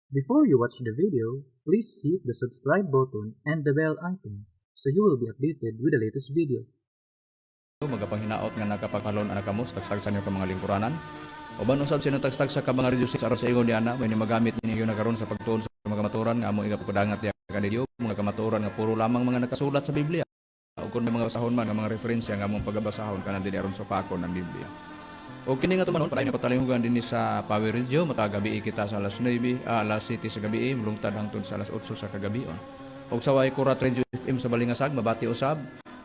Before you watch the video, please hit the subscribe button and the bell icon so you will be updated with the latest video. Magapanghinaot nga nakapaghalon ana kamo sa tagsa niyo ka mga lingkuranan. Uban usab sa tagsa ka mga radio aron sa ingon diana may magamit ninyo na karon sa pagtuon sa mga kamatuoran nga among igapadangat diha kanilyo, mga kamatuoran nga puro lamang mga nakasulat sa Biblia. O kung may mga basahon man nga mga referensya nga among pagabasahon kanan dinhi aron supakon ang Biblia. O kini nga tumanon padayon patalinghugan dinhi sa Power Radio matag gabi kita sa alas 9, alas 7 sa gabi, mulungtad hangtod sa alas 8 sa kagabion. Og sa Way Kurat Radio FM sa Balingasag mabati usab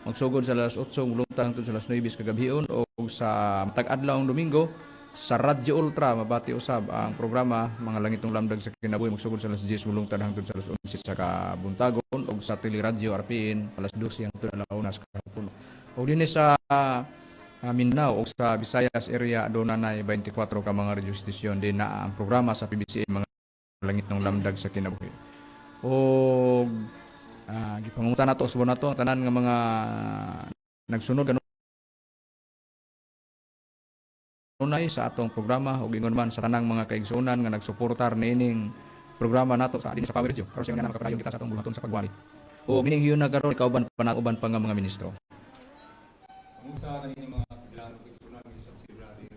magsugod sa alas 8, mulungtad hangtod sa alas 9 sa kagabion, og sa matag adlaw Domingo sa Radyo Ultra mabati usab ang programa Mga Langitong Lamdag sa Kinabuhi magsugod sa alas 10, mulungtad hangtod sa alas 11 sa kabuntagon, og sa Teleradyo RPN alas 12 hangtod alas 1 sa kahapon. Og dinhi sa Mindanao o sa Visayas area doon na 24 ka mga radio station din na ang programa sa PBCM Mga Langitnong Lamdag sa Kinabuhi. O gipangungutan nato usbon nato ang tanan nga mga nagsunod kanunay sa atong programa ug ingon man sa tanang mga kaigsuonan nga nagsuportar niining programa nato sa dinhi sa Power Radio aron sa nga makapadayon kita sa atong buhaton sa pagwali. O mining hiyon na karon kauban pa na uban pa nga mga ministro. Kamusta kanini mga kagilanon kaigsuonan sa si Brother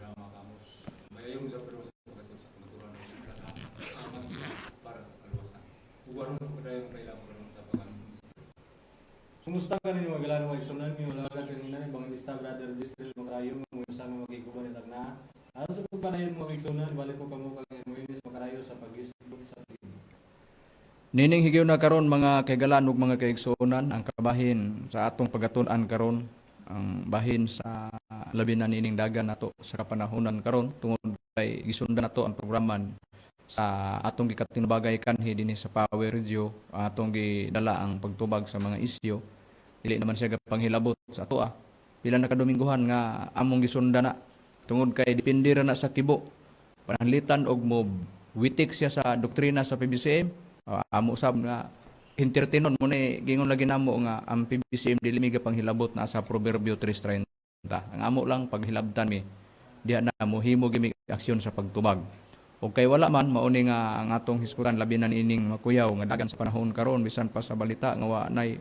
Rama Camus. Mayayong pero sa pagkatut sa kamaturan ng aman para sa kaluwasan. Ug aron padayon kailangan karon sa pag-ministro. Kumusta ka ninyo mga galano mga igsunan nga wala ka kanina Evangelista Brother Gisrel Makarayo mo sa mga giguban ni Tagna. Aron sa pagpanayon, mga igsunan, balik ko kamo kang Moises Makarayo sa pag-isip sa team. Nining higayon na karon, mga kaigalan ug mga kaigsuonan, ang kabahin sa atong pagatun-an karon, ang bahin sa labi na niining dagan nato sa kapanahonan karon tungod kay gisundan nato ang programa sa atong gikatinubagay kanhi dinhi sa Power Radio, atong gidala ang pagtubag sa mga isyu. Dili naman siya panghilabot sa atoa. Pila na kadomingguhan nga among gisundan na tungod kay depende ra na sa kibo. Pananglitan og mo witik siya sa doktrina sa PBCM, amo usab nga entertainon mo ni gingon lagi namo nga ang PBCM dili mi panghilabot na sa Proverbio 3:30. Ang amo lang paghilabtan mi diha na mohimo gimi aksyon sa pagtubag. Og kay wala man mauni nga ang atong hisgutan, labi na niining makuyaw nga dagan sa panahon karon, bisan pa sa balita nga wa nay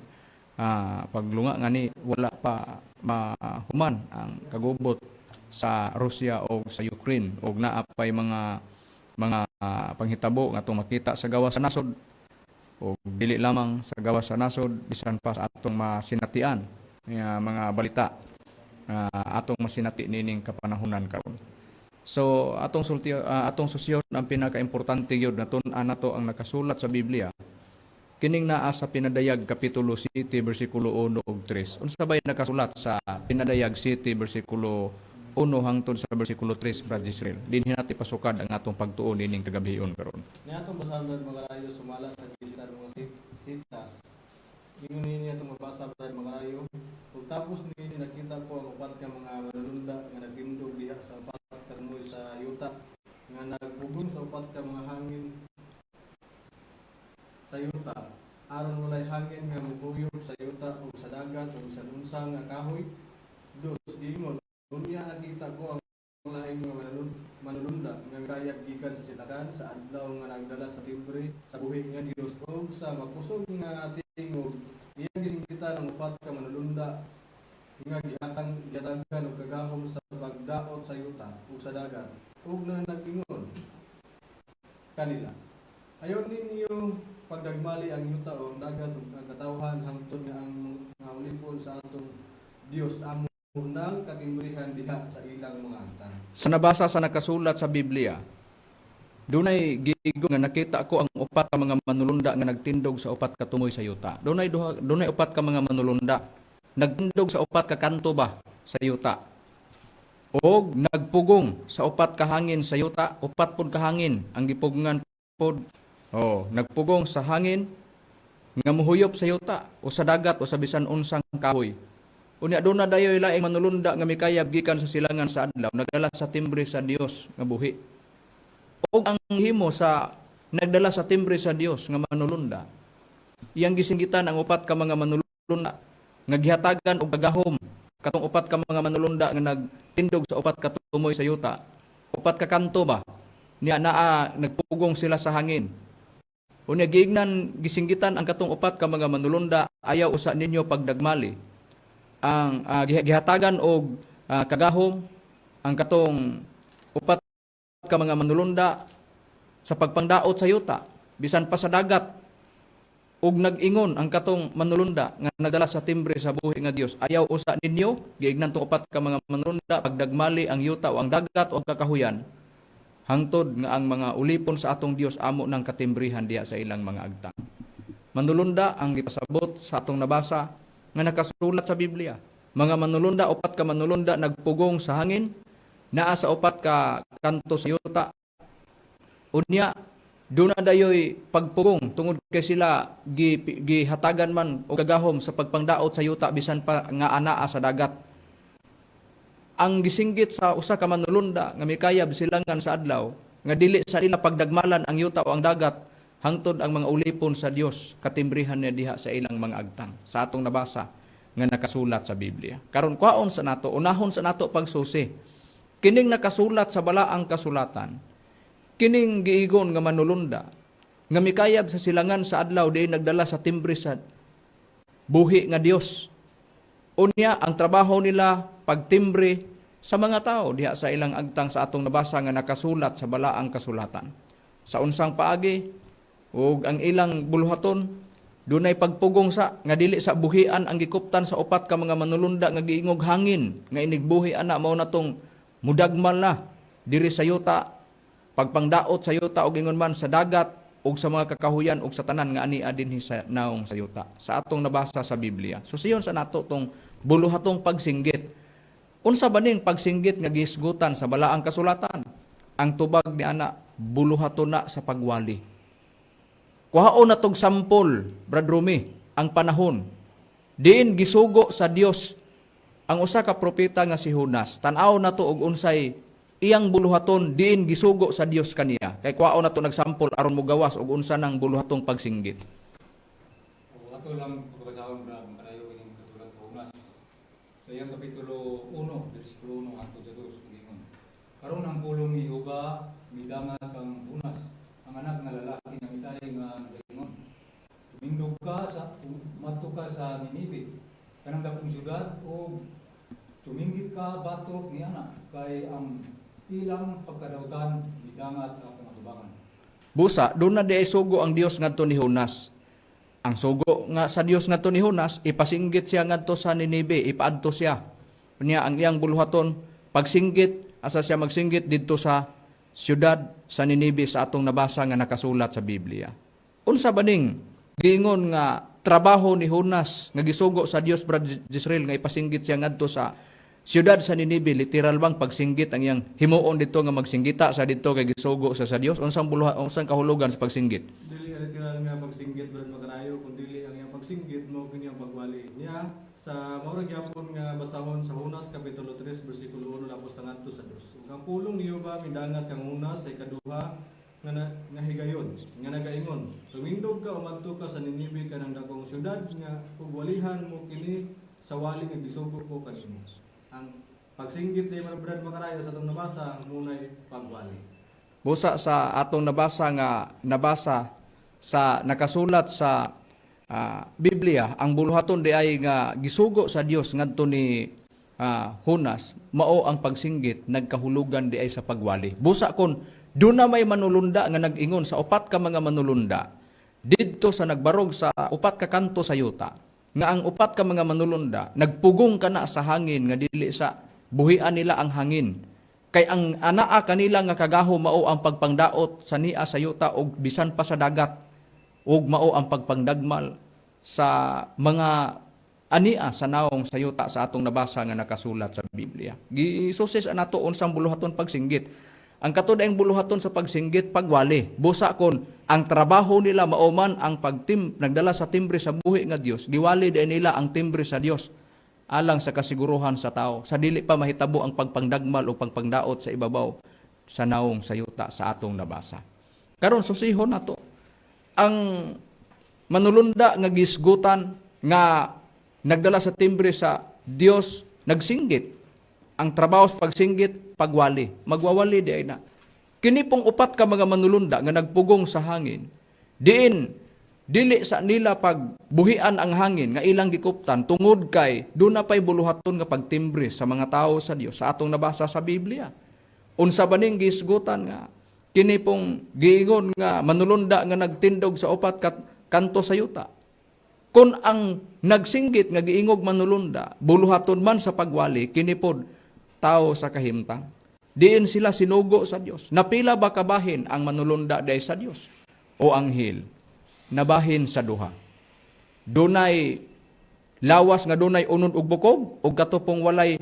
paglunga ngani wala pa mahuman ang kagubot sa Russia o sa Ukraine og naa pay mga panghitabo nga atong makita sa gawas sa nasod, o dili lamang sa gawas sa nasod, bisan pa sa atong masinatian nga mga balita nga atong masinati nining kapanahonan karon. So atong sulti, atong susyon ang pinakaimportante gyud na tun-an nato ang nakasulat sa Biblia. Kining naa sa Pinadayag kapitulo 7 bersikulo 1 ug 3. Unsa bay nakasulat sa Pinadayag 7 bersikulo 1 hangtod sa bersikulo 3, Brad Israel? Dinhi natin pasukad ang atong pagtuon nining kagabion karon. Ni atong basahon, Brad Magarayo, sumala sa gisita mga sitas. Ingon niini atong mabasa, Brad Magarayo. Ug tapos niini nakita ko ang upat ka mga manulunda nga nagtindog diha sa upat ka tumoy sa yuta nga nagpugong sa upat ka mga hangin sa yuta aron walay hangin nga mobuyop sa yuta o sa dagat o sa unsa nga kahoy. Dos, giingon, unya nakita ko ang laing mga manulunda nga mikayab gikan sa silakan sa adlaw nga nagdala sa timbre sa buhi nga Dios, ug sa makusog nga tingog iyang gisinggitan ang upat ka manulunda nga gihatagan og kagahom sa pagdaot sa yuta ug sa dagat, ug na nag-ingon kanila, "Ayaw ninyo pagdagmali ang yuta o ang dagat ug ang katawhan hangtod nga ang mga ulipon sa atong Dios amo nang katimbrihan diha sa ilang mga angkan." Sa nabasa sa nakasulat sa Biblia, dunay gigo nga nakita ko ang upat ka mga manulunda nga nagtindog sa upat ka tumoy sa yuta. Dunay duha, dunay upat ka mga manulunda nagtindog sa upat ka kanto ba sa yuta. Og nagpugong sa upat ka hangin sa yuta, upat pud ka hangin ang gipugngan pod. Oh, nagpugong sa hangin nga muhuyop sa yuta o sa dagat o sa bisan unsang kahoy. Unya doon na dayoy laing manulunda nga mikayab gikan sa silangan sa adlaw, nagdala sa timbre sa Dios nga buhi. Og ang himo sa nagdala sa timbre sa Dios nga manulunda, iyang gisinggitan ang upat ka mga manulunda nga gihatagan og kagahom katong upat ka mga manulunda nga nagtindog sa upat ka tumoy sa yuta. Upat ka kanto ba? Niya naa nagpugong sila sa hangin. Unya giingnan, gisinggitan ang katong upat ka mga manulunda, "Ayaw usa ninyo pagdagmali." Ang gihatagan og kagahom ang katong upat ka mga manulunda sa pagpangdaot sa yuta bisan pa sa dagat, ug nag-ingon ang katong manulunda nga nagdala sa timbre sa buhi nga Dios, "Ayaw usa ninyo," giingnan tong upat ka mga manulunda, "pagdagmali ang yuta o ang dagat o ang kakahuyan hangtod nga ang mga ulipon sa atong Dios amo ng katimbrihan diha sa ilang mga agtang." Manulunda ang gipasabot sa atong nabasa nga nakasulat sa Biblia. Mga manulunda, upat ka manulunda, nagpugong sa hangin, naa sa upat ka kanto sa yuta. Unya, doon na dayoy pagpugong tungod kay sila gihatagan man og kagahom sa pagpangdaot sa yuta bisan pa nga anaa sa dagat. Ang gisinggit sa usa ka manulunda nga mikayab silangan sa adlaw nga dili sa nila pagdagmalan ang yuta o ang dagat hangtod ang mga ulipon sa Dios katimbrihan niya diha sa ilang mga agtang, sa atong nabasa nga nakasulat sa Biblia. Karon kwaon sa nato, unahon sa nato pagsusi. Kining nakasulat sa balaang kasulatan, kining giigon nga manulunda nga mikayab sa silangan sa adlaw diin nagdala sa timbre sa buhi nga Dios. Unya ang trabaho nila pagtimbre sa mga tao diha sa ilang agtang sa atong nabasa nga nakasulat sa balaang kasulatan. Sa unsang paagi ug ang ilang buluhaton, dunay pagpugong sa nga dili sa buhian ang gikuptan sa upat ka mga manulunda nga giingog hangin nga inigbuhi ana mao na tong mudagmal na diri sa yuta, pagpangdaot sa yuta ug ingon man sa dagat ug sa mga kakahuyan ug sa tanan nga ania dinhi sa naong sa yuta, sa atong nabasa sa Biblia. Susiyon sa nato tong buluhatong pagsinggit. Unsa ba ning pagsinggit nga gihisgutan sa balaang kasulatan? Ang tubag ni ana, buluhaton na sa pagwali. Kuhaon na tog sampol, Brad Rumi, ang panahon diin gisugo sa Dios ang usa ka propeta nga si Jonas. Tan-aw na to og unsay iyang buluhaton diin gisugo sa Dios kaniya. Kay kuhaon na to nagsampol aron mogawas og unsa nang buluhatong pagsinggit. O ato lang pagbasahon, Brad, kanayo ining kasulat sa Jonas. Sa iyang kapitulo 1, bersikulo 1 hangtod sa 2, giingon: "Karon ang pulong ni Jehova midangat kang Jonas, ang anak nga lalaki nga Amitay, nga nagaingon: Tumindog ka sa madto ka sa Ninibe, kanang dakong syudad, ug suminggit ka batok ni ana, kay ang ilang pagkadawtan midangat sa akong atubangan." Busa, doon na di ay sugo ang Dios ngadto ni Jonas. Ang sugo nga sa Dios ngadto ni Jonas, ipasinggit siya ngadto sa Ninibe, ipaadto siya. Niya ang iyang buluhaton, pagsinggit, asa siya magsinggit? Didto sa siyudad sa Ninibe sa atong nabasa nga nakasulat sa Biblia. Unsa ba ning giingon nga trabaho ni Jonas nga gisugo sa Dios, Brad Israel, nga ipasinggit siya ngadto sa siyudad sa Ninibe? Literal bang pagsinggit ang iyang himuon dito nga magsinggita sa dito kay gisugo sa Dios? Unsang buluha, unsang kahulugan sa pagsinggit? Dili nga literal nga pagsinggit, Brad Makarayo, kun dili ang iyang pagsinggit mo kini ang pagwali niya sa mao ra gyapon nga basahon sa Jonas kapitulo 3 bersikulo 1 lapos ngadto sa 2. "Ug ang pulong ni Jehova midangat kang Jonas sa ikaduha nga higayon nga nagaingon: Tumindog ka, umadto ka sa Ninibe, kanang dakong syudad, nga ug walihan mo kini sa wali nga gisugo ko kanimo." Ang pagsinggit ni Brad Makarayo sa atong nabasa munay pagwali. Busa sa atong nabasa nga nabasa sa nakasulat sa Biblia, ang buluhaton di ay nga gisugo sa Dios ngadto ni Jonas mao ang pagsinggit, nagkahulugan di ay sa pagwali. Busa kon doon na may manulunda nga nag-ingon sa upat ka mga manulunda didto sa nagbarog sa upat ka kanto sa yuta, nga ang upat ka mga manulunda nagpugong kana sa hangin nga dili sa buhian nila ang hangin kay ang anaa kanila nga kagaho mao ang pagpangdaot sa nia sa yuta og bisan pa sa dagat ug mao ang pagpangdagmal sa mga ania sa naong sa yuta sa atong nabasa nga nakasulat sa Biblia. Gisusis nato unsang buluhaton pagsinggit. Ang katod ang buluhaton sa pagsinggit, pagwali. Busa kon ang trabaho nila mao man ang pagtim nagdala sa timbre sa buhi nga Dios, giwali din nila ang timbre sa Dios alang sa kasiguruhan sa tao sa dili pa mahitabo ang pagpangdagmal o pagpangdaot sa ibabaw sa naong sa yuta sa atong nabasa. Karon susihon nato ang manulunda nga gisgutan nga nagdala sa timbre sa Dios, nagsinggit. Ang trabaho sa pagsinggit, pagwali. Magwawali di ay na. Kini pong upat ka mga manulunda nga nagpugong sa hangin, diin dili sa nila pagbuhian ang hangin nga ilang gikuptan tungod kay duna pay buluhaton nga pagtimbre sa mga tao sa Dios sa atong nabasa sa Biblia. Unsa ba ning gisgutan nga kini pong giingon nga manulunda nga nagtindog sa upat ka kanto sa yuta? Kung ang nagsinggit nga giingog manulunda, buluhaton man sa pagwali, kini pod tao sa kahimtang. Diin sila sinugo sa Dios. Napila ba kabahin ang manulunda day sa Dios o anghel? Nabahin sa duha. Dunay lawas nga dunay unod ug bukog ug katupong walay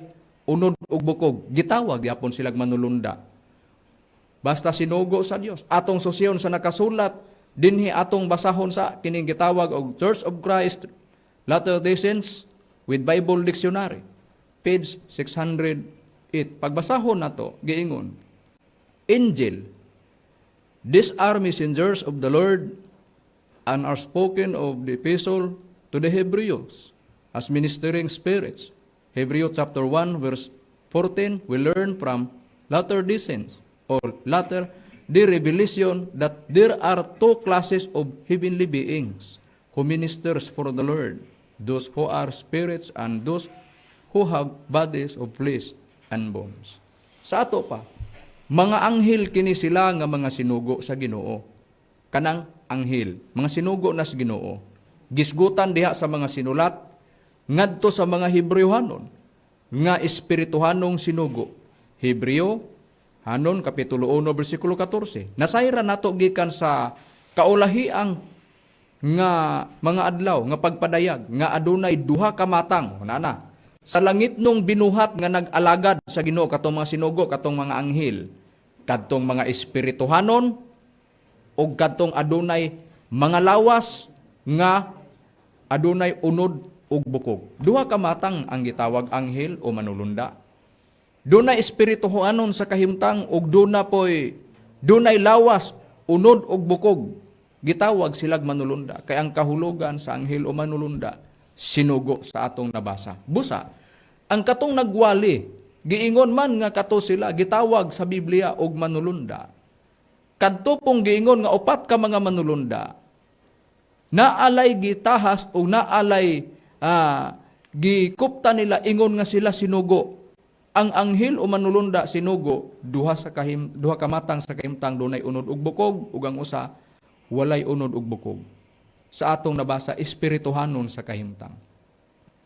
unod ug bukog. Gitawag gyapon silag manulunda. Basta sinugo sa Dios. Atong susyon sa nakasulat dinhi, atong basahon sa kining gitawag og Church of Christ Latter-day Saints with Bible Dictionary, page 608. Pagbasahon nato, giingon, "Angel. These are messengers of the Lord and are spoken of the epistle to the Hebrews as ministering spirits. Hebreo chapter 1 verse 14. We learn from latter day saints or latter the revelation that there are two classes of heavenly beings who ministers for the Lord, those who are spirits and those who have bodies of flesh and bones." Sa ato pa, mga anghel kini sila nga mga sinugo sa Ginoo. Kanang anghel, mga sinugo na sa Ginoo. Gisgutan diha sa mga sinulat ngadto sa mga Hebreohanon nga espirituhanong sinugo. Hebreo hanon kapitulo 1 bersikulo 14. Nasayran nato gikan sa kaulahiang nga mga adlaw nga pagpadayag nga adunay duha ka matang na sa langit nung binuhat nga nag-alagad sa Ginoo, katong mga sinugo, katong mga anghel, kadtong mga espirituhanon ug kadtong adunay mga lawas nga adunay unod ug bukog. Duha ka matang ang gitawag anghel o manulunda. Dunay espirituhanon sa kahimtang ug duna poy dunay lawas unod ug bukog. Gitawag silag manulunda kay ang kahulugan sa anghel o manulunda, sinugo sa atong nabasa. Busa ang katong nagwali, giingon man nga kato sila gitawag sa Biblia og manulunda. Kadto pong giingon nga upat ka mga manulunda, naalay gitahas o naalay gikupta nila ingon nga sila sinugo. Ang anghel o manulunda sinugo, duha ka matang sa kahimtang, dunay unod ug bukog ug ang usa walay unod ug bukog. Sa atong nabasa, espirituhanon sa kahimtang.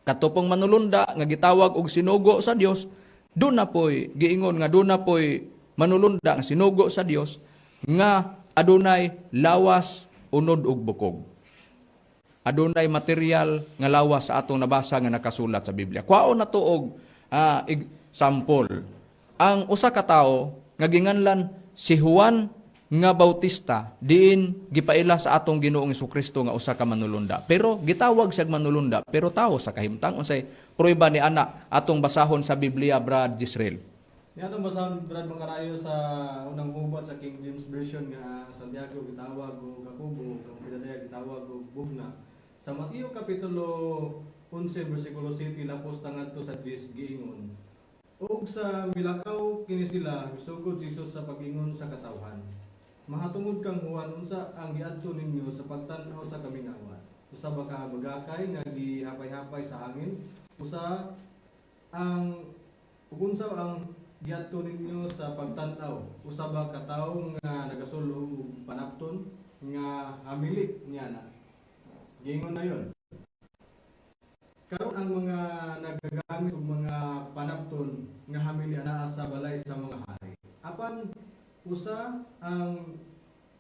Katupong manulunda nga gitawag og sinugo sa Dios, duna poy giingon nga duna poy manulunda nga sinugo sa Dios nga adunay lawas unod ug bukog. Adunay material nga lawas sa atong nabasa nga nakasulat sa Biblia. Kuhaon na og sample. Ang usa ka tawo nga ginganlan si Juan nga Bautista, diin gipaila sa atong Ginoong Kristo nga usa ka manulunda. Pero gitawag siya manulunda, pero tawo sa kahimtang. Unsay prueba ni ana? Atong basahon sa Biblia, Brad Jisrael. Niya atong basahon, Brad Mangkarayo, sa unang hubot sa King James Version nga ang Santiago gitawag og Jacobo, ang Pidadaya gitawag og Bugna. Sa Mateo kapitulo 11 bersikulo 7 lapos tangadto sa 10, giingon, "Ug sa milakaw kini sila, misugod si Jesus sa pag-ingon sa katawhan, 'Mahatungod kang Juan, unsa ang giadto ninyo sa pagtan-aw sa kamingawan? Usa ba ka bagakay nga gihapay-hapay sa hangin? Usa ang ug unsa ang giadto ninyo sa pagtan-aw? Usa ba ka tawo nga nagasulo og panapton nga hamili niya na?' Giingon na yon, 'Karon ang mga nagagamit og mga panapton nga hamili anaa sa balay sa mga hari. Apan unsa ang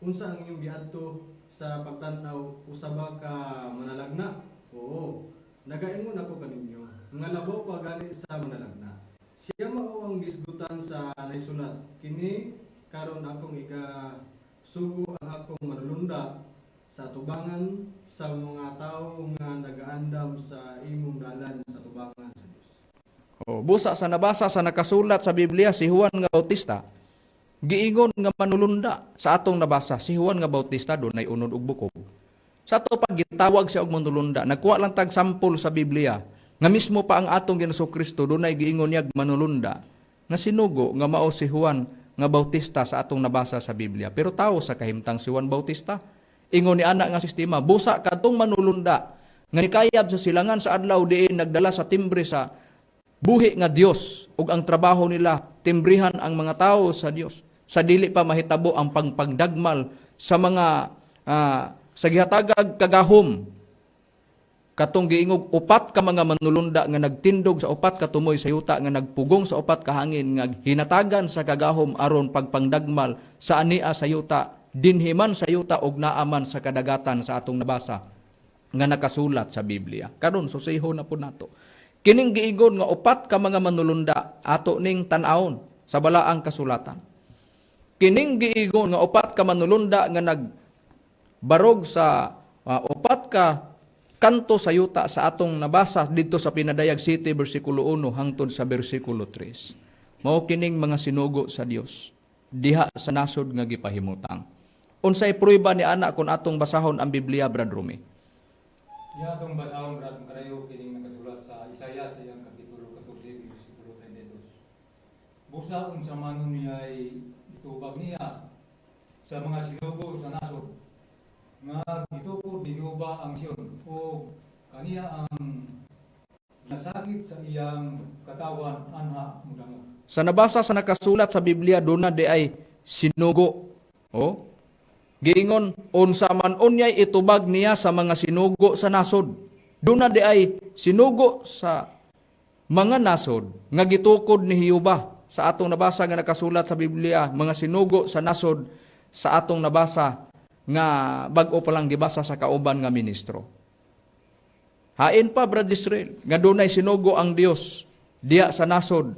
inyong giadto sa pagtan-aw? Usa ba ka manalagna? Oo, nagaingon ako kaninyo nga labaw pa gani sa manalagna. Siya mao ang gisgutan sa naisulat, "Kini karon akong igasugo ang akong manulunda sa tubangan sa mga tawo nga nagaandam sa imong dalan sa tubangan sa Dios." Oh, busa sa nabasa sa nakasulat sa Biblia, si Juan nga Bautista giingon nga manulunda. Sa atong nabasa, si Juan nga Bautista dunay unod ug bukog. Sa ato pag gitawag siya og manulunda, nagkuha lang tag sample sa Biblia nga mismo pa ang atong Ginoong Kristo dunay giingon niya manulunda nga sinugo nga mao si Juan. nga Bautista sa atong nabasa sa Biblia. Pero tao sa kahimtang si Juan Bautista. Ingon ni ana nga sistema, busa kadtong manulunda nga nikayab sa silangan sa adlaw diin nagdala sa timbre sa buhi nga Dios, ug ang trabaho nila timbrihan ang mga tao sa Dios sa dili pa mahitabo ang pangpagdagmal sa mga sa gihatagag kagahom katong giingog upat ka mga manulunda nga nagtindog sa upat ka tumoy sa yuta, nga nagpugong sa upat ka hangin, nga hinatagan sa kagahom aron pagpangdagmal sa ania sa yuta, dinhiman sa yuta ug naaman sa kadagatan sa atong nabasa nga nakasulat sa Biblia. Karon susiho na po nato. Kining giingon nga upat ka mga manulunda, ato ning tan-awon sa balaang kasulatan. Kining giingon nga upat ka manulunda nga nagbarog sa upat ka kanto sa yuta sa atong nabasa dito sa Pinadayag 7 bersikulo 1 hangtod sa bersikulo 3. Mao kining mga sinugo sa Dios diha sa nasod nga gipahimutang. Unsay prueba ni ana kung atong basahon ang Biblia, Brad Rumi? Iya atong basahon, Brad Makarayo, kining nakasulat sa Isaiah sa iyang kapitulo 14 bersikulo 32. Busa unsa man niya'y itubag niya sa mga sinugo sa nasod nga gitukod ni Jehova ang Sion ug kaniya ang nasakit sa iyang katawan anha mudangop. Sa nabasa sa nakasulat sa Biblia, doon na di ay sinugo. Oh. Giingon, unsa man unyay itubag niya sa mga sinugo sa nasod. Doon na di ay sinugo sa mga nasod nga gitukod ni Jehova sa atong nabasa nga nakasulat sa Biblia, mga sinugo sa nasod sa atong nabasa nga bag-o pa lang gibasa sa kauban nga ministro. Hain pa, Brad Israel, nga dunay sinugo ang Dios diya sa nasod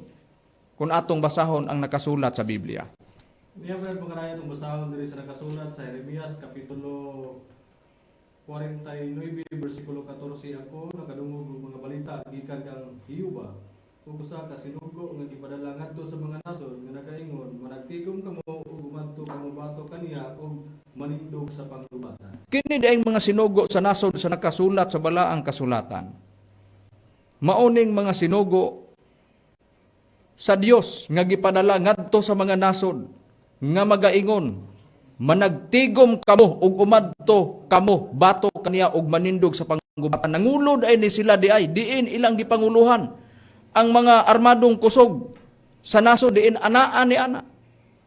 kung atong basahon ang nakasulat sa Biblia. Niya, Brad Makarayo, itong basahon diri sa nakasulat sa Jeremias Kapitulo 49 versikulo 14. Ako nakadungog og mga balita gikan kang Hiyuba ug usa ka sinugo nga gipadala ngadto sa mga nasod nga nagaingon, "Managtigom kamo ug umadto kamo batok kaniya ug manindog sa panggubatan." Kini diay mga sinugo sa nasod sa nakasulat sa balaang kasulatan. Mauning mga sinugo sa Dios nga gipadala ngadto sa mga nasod nga magaingon, "Managtigom kamo ug umadto kamo batok kaniya ug manindog sa panggubatan." Nangulod ay ni sila di ay diin ilang gipanguluhan ang mga armadong kusog sa nasod diin anaa ni ana.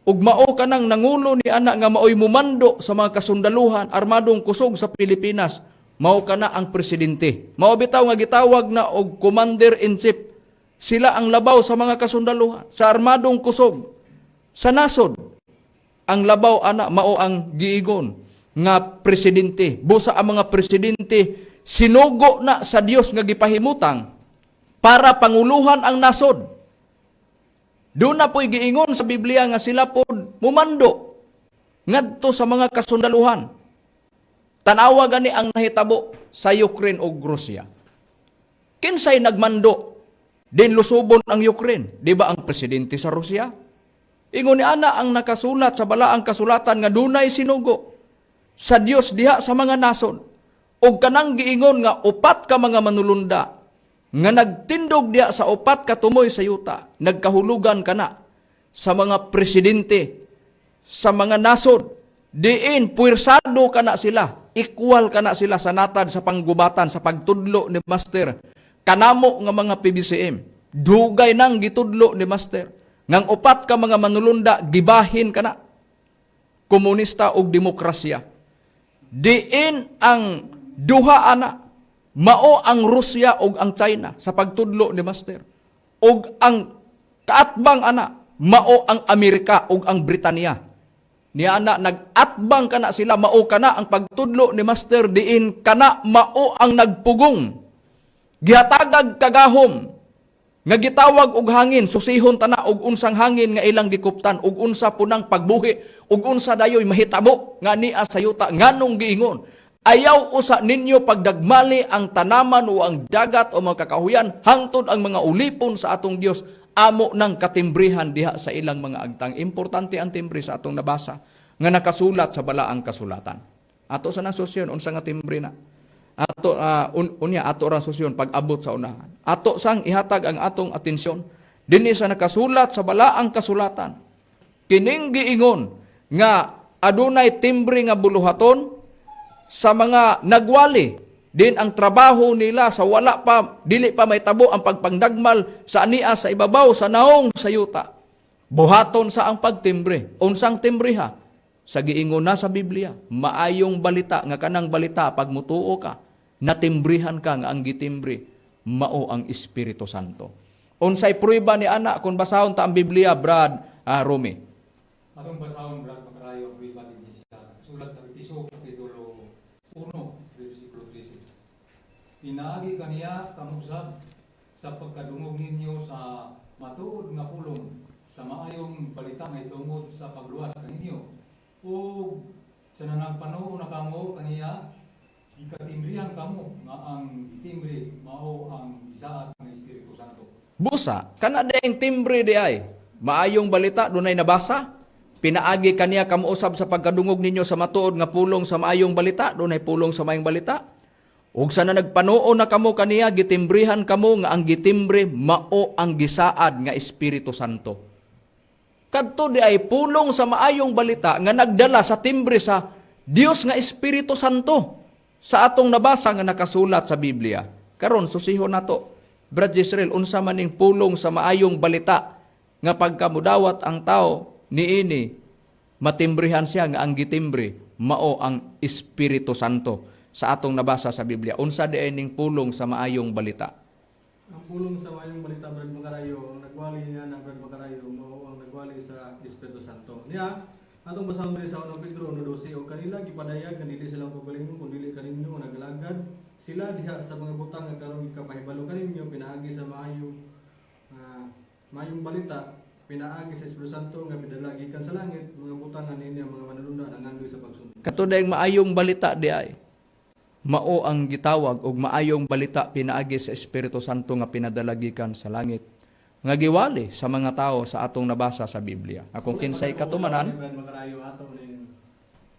Ug mao kanang nangulo ni ana nga maoy mumando sa mga kasundaluhan armadong kusog sa Pilipinas, mao kana ang presidente. Mao bitaw nga gitawag na og commander in chief. Sila ang labaw sa mga kasundaluhan sa armadong kusog sa nasod. Ang labaw ana mao ang giigon nga presidente. Busa ang mga presidente sinugo na sa Dios nga gipahimutang para panguluhan ang nasod. Doon na po'y giingon sa Biblia nga sila po mumando ngadto sa mga kasundaluhan. Tanawa gani ang nahitabo sa Ukraine o Russia. Kinsay nagmando din lusubon ang Ukraine? Di ba ang presidente sa Russia? Ingon ni ana ang nakasulat sa balaang kasulatan nga dunay sinugo sa Dios diha sa mga nasod. Og kanang giingon nga upat ka mga manulunda nga nagtindog diha sa upat ka tumoy sa yuta, nagkahulugan kana sa mga presidente sa mga nasod diin puwersado kana sila, equal kana sila sa natad sa panggubatan sa pagtudlo ni Master kanamo nga mga PBCM. Dugay nang gitudlo ni Master ngang upat ka mga manulunda gibahin kana komunista ug demokrasya, diin ang duha ana mao ang Rusya ug ang China sa pagtudlo ni Master, ug ang kaatbang ana mao ang Amerika ug ang Britanya. Niya ana nag-atbang kana sila, mao kana ang pagtudlo ni Master diin kana mao ang nagpugong, gihatagag kagahom nga gitawag og hangin. Susihon tana og unsang hangin nga ilang gikuptan ug unsa punang pagbuhi ug unsa dayoy mahitabo nga nia sa yuta. Nganong giingon, "Ayaw usa ninyo pagdagmali ang tanaman o ang dagat o mga kakahuyan hangtod ang mga ulipon sa atong Dios amo nang katimbrihan diha sa ilang mga agtang"? Importante ang timbre sa atong nabasa nga nakasulat sa balaang kasulatan. Ato sa nasusyon unsa nga timbre na ato unya ato ra susyon pag-abot sa unahan. Ato sang ihatag ang atong atensyon dinhi sa nakasulat sa balaang kasulatan. Kining giingon nga adunay timbre nga buluhaton sa mga nagwali din ang trabaho nila sa wala pa, dili pa mahitabo ang pagpangdagmal sa ania sa ibabaw sa naong sa yuta. Buhaton sa ang pagtimbre. Unsang timbre ha? Sa giingon na sa Biblia, maayong balita nga kanang balita pag mutuo ka, natimbrihan ka nga ang gitimbre mao ang Espiritu Santo. Unsay prueba ni ana kung basahon ta ang Biblia, Brad Romy? Atong basahon, Brad Makarayo, ang prueba dinhi sa sulat sa Efeso kapitulo 1 versikulo 13. Pinaagi kaniya kamo usab sa pagkadungog ninyo sa matuod nga pulong sa maayong balita nga itungod sa pagluwas kaninyo, ug sa nagpanuo na kamo kaniya, gikatimbrihan kamo nga ang gitimbre mao ang gisaad ng Espiritu Santo. Busa, kana diayng timbre di ay maayong balita dunay nabasa, pinaagi kaniya kamo usab sa pagkadungog ninyo sa matuod nga pulong sa maayong balita, dunay pulong sa maayong balita. Ug sa nagpanuo na kamo kaniya, gitimbrihan kamo nga ang gitimbre mao ang gisaad nga Espiritu Santo. Kadto di ay pulong sa maayong balita nga nagdala sa timbre sa Dios nga Espiritu Santo sa atong nabasa nga nakasulat sa Biblia. Karon susiho nato, Brad Israel, unsa man ning pulong sa maayong balita nga pagkamudawat ang tao niini, matimbrihan siya nga ang gitimbre mao ang Espiritu Santo sa atong nabasa sa Biblia? Unsa di ay ning pulong sa maayong balita? Ang pulong sa maayong balita, Brad Makarayo, ang nagwali niya ng Brad Makarayo, mao ang nagwali sa Espiritu Santo. Niya, atong basahon diri sa Unang Pedro 1:12, "Og kanila gipadayag nga dili sila kaugalingon kun dili kaninyo nga nagalagad sila diha sa mga butang nga karon gikapahibalo kaninyo pinaagi sa maayong balita pinaagi sa Espiritu Santo nga pidala gikan sa langit, mga butang nga niini ang mga manulunda nangandoy sa pagsunod." Kato dayong maayong balita di ay mao ang gitawag og maayong balita pinaagi sa Espiritu Santo nga pinadala gikan sa langit nga giwali sa mga tao sa atong nabasa sa Biblia. Akong kinsay katumanan. Brad Makarayo, ato ning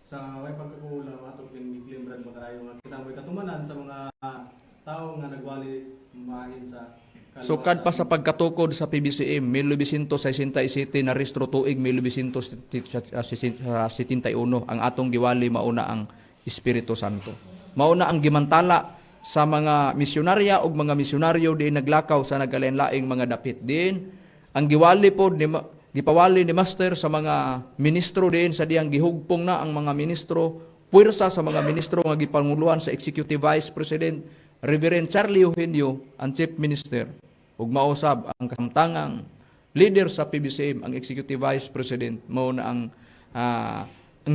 sa way pagkakulam ato kin gi-claim, Brad Makarayo, nga kita mo'y katumanan sa mga tao nga nagwali mahin sa kaluwasan. Sukad pa sa pagkatukod sa PBCM 1967 na rehistro tuig 1971, ang atong giwali mauna ang Espiritu Santo. Mauna ang gimantala sa mga misyonarya ug mga misyonaryo di naglakaw sa nagkalain-laing mga dapit din. Ang giwali pod ni gipawali ni Master sa mga ministro din sa diyang gihugpong na ang mga ministro, puwersa sa mga ministro nga gipanguluhan sa Executive Vice President Reverend Charlie Eugenio, ang Chief Minister, ug mausab ang kasamtangang leader sa PBCM, ang Executive Vice President. Mao na ang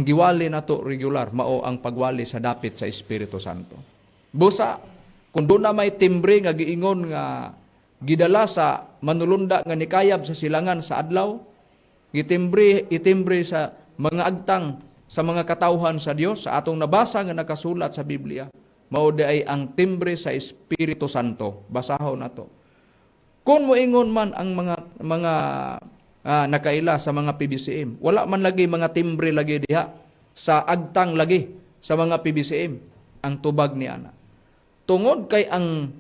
giwali nato regular mao ang pagwali sa dapit sa Espiritu Santo. Busa kung doon na may timbre nga giingon nga gidala sa manulunda nga nikayab sa silangan sa adlaw, gitimbre, itimbre sa mga agtang sa mga katawhan sa Dios sa atong nabasa nga nakasulat sa Biblia, mao di ay ang timbre sa Espiritu Santo. Basahon nato. Kung moingon man ang mga nakaila sa mga PBCM, wala man lagi mga timbre lagi diha sa agtang lagi sa mga PBCM, ang tubag ni ana, tungod kay ang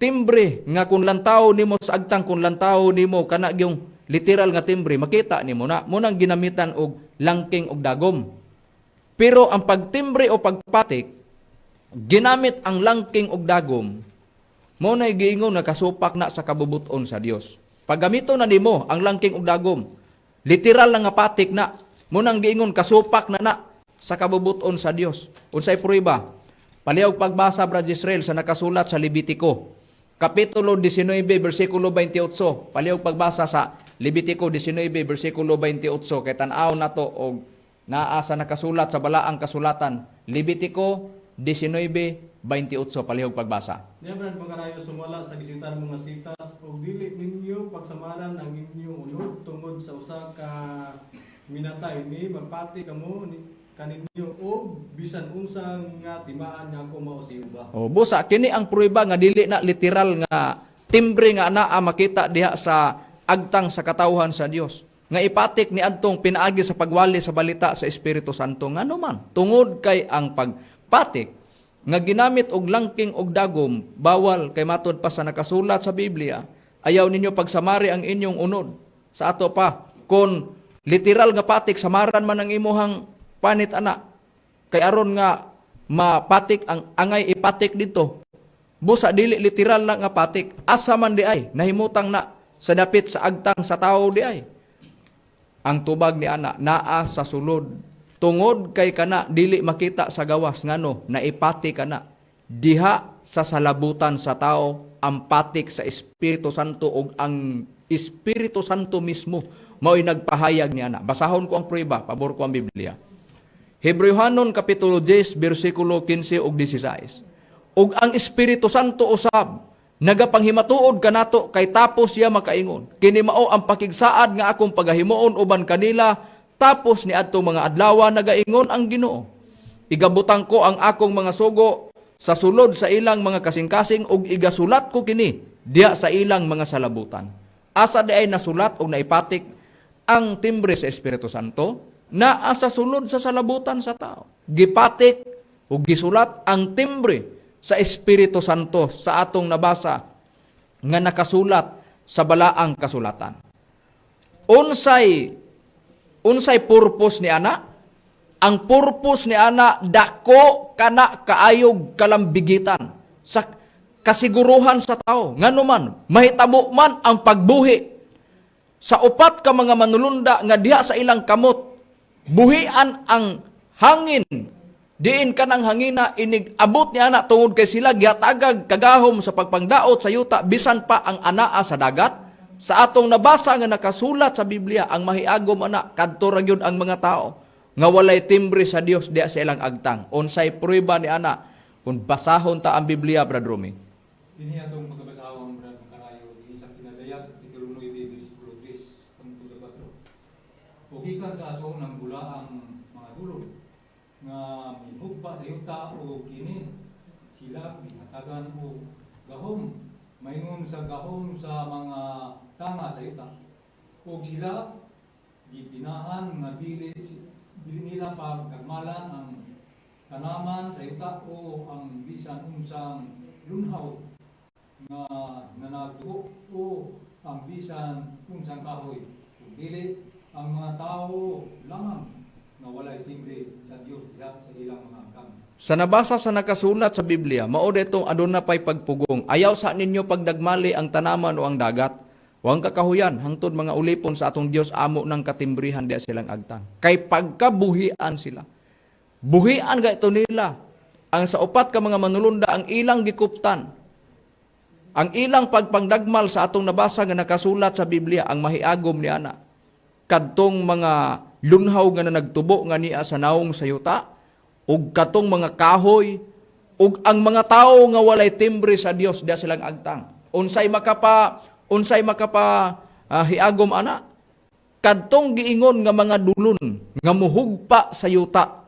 timbre nga kung lantaw nimo sa agtang, kung lantaw nimo kana yung literal nga timbre, makita nimo na mo nang ginamitan og langking og dagom. Pero ang pagtimbre o pagpatik ginamit ang langking og dagom, mo na giingon nga kasupak na sa kabubuton sa Dios. Paggamito na nimo ang langking og dagom, literal lang nga patik na, mo nang giingon kasupak na na sa kabubuton sa Dios. Unsay prueba? Palihog pagbasa, Brad Israel, sa nakasulat sa Levitico Kapitulo 19 versikulo 28. Palihog pagbasa sa Levitico 19 versikulo 28 kay tan-aw nato og naa sa nakasulat sa balaang kasulatan. Levitico 19:28, palihog pagbasa. Niya, Brad Makarayo, "Sumala sa gisitar mga sitas ug dili ninyo pagsamaran ang inyong unod tungod sa usa ka minatay ni magpati kamo ni kaninyo og bisan unsa nga timaan nga ako mao si Jehova." O busa kini ang prueba nga dili na literal nga timbre nga naa makita diha sa agtang sa katawhan sa Dios nga ipatik ni adtong pinaagi sa pagwali sa balita sa Espiritu Santo. Ngano man? Tungod kay ang pagpatik nga ginamit og langking og dagom bawal, kay matud pa sa nakasulat sa Biblia, ayaw ninyo pagsamari ang inyong unod. Sa ato pa kon Literal nga patik, samaran man ang imuhang panit ana. Kay aron nga mapatik ang angay ipatik dito. Busa dili literal na nga patik. Asa man di ay nahimutang na sa dapit sa agtang sa tao di ay. Ang tubag ni ana naa sa sulod. Tungod kay kana dili makita sa gawas, ngano naipati kana diha sa salabutan sa tao ang patik sa Espiritu Santo, ug ang Espiritu Santo mismo mao'y nagpahayag ni ana. Basahon ko ang prueba, pabor ko ang Biblia. Hebreohanon kapitulo 10 bersikulo 15 ug 16. Ug ang Espiritu Santo usab nagapanghimatuod kanato, kay tapos siya makaingon, "Kini mao ang pakigsaad nga akong pagahimuon uban kanila tapos ni adtong mga adlaw, nagaingon ang Ginoo. Igabutang ko ang akong mga sugo sa sulod sa ilang mga kasing-kasing ug igasulat ko kini diha sa ilang mga salabutan." Asa di ay nasulat og naipatik ang timbre sa Espiritu Santo? Naa sa sulod sa salabutan sa tao. Gipatik ug gisulat ang timbre sa Espiritu Santo sa atong nabasa nga nakasulat sa balaang kasulatan. Unsay purpose ni ana? Ang purpose ni ana, dako kana kaayog kalambigitan sa kasiguruhan sa tao. Ngano man mahitabo man ang pagbuhi sa upat ka mga manulunda nga diha sa ilang kamot buhian ang hangin, diin kanang hangina inig abot ni ana, tungod kay sila gihatagag kagahom sa pagpangdaot sa yuta bisan pa ang anaa sa dagat? Sa atong nabasa nga nakasulat sa Biblia, ang mahiagom ana, kadto ra gyud ang mga tao nga walay timbre sa Dios diha sa ilang agtang. Unsay prueba ni ana kung basahon ta ang Biblia, Brad Rumi? Dinhi atong pagkabasahon, Brad Makarayo, dinhi sa Pinadayag, kapitulo 9, bersikulo 3 hangtod sa 4. O gikan sa aso ng bulaang mga dulon nga mihugpa sa yuta, o kini sila gihatagan og gahom maingon sa gahom sa mga tanga sa yuta, ug sila gipinahan nga dili dili nila pagdagmalan ang tanaman sa yuta o ang bisan unsang lunhaw nga nanagdugo o ang bisan unsang kahoy, ug dili ang mga tao lamang nga walay timbre sa Dios diha sa ilang mga agtang. Sa nabasa sa nakasulat sa Biblia, mao ditong aduna pay pagpugong. Ayaw sa ninyo pagdagmali ang tanaman o ang dagat. Huwag kakahuyan, hangtod mga ulipon sa atong Dios amo ng katimbrihan diya silang agtang. Kay pagkabuhian sila. Buhian ga ito nila. Ang sa upat ka mga manulunda, ang ilang gikuptan. Ang ilang pagpangdagmal sa atong nabasa nga nakasulat sa Biblia, ang mahiagom ni ana, kadtong mga lunhaw nga nagtubo nga niya sa naong sa yuta, ug katong mga kahoy, ug ang mga tao nga walay timbre sa Dios diya silang agtang. Unsay makapa hiagom ana? Kadtong giingon nga mga dulon nga muhugpa sa yuta,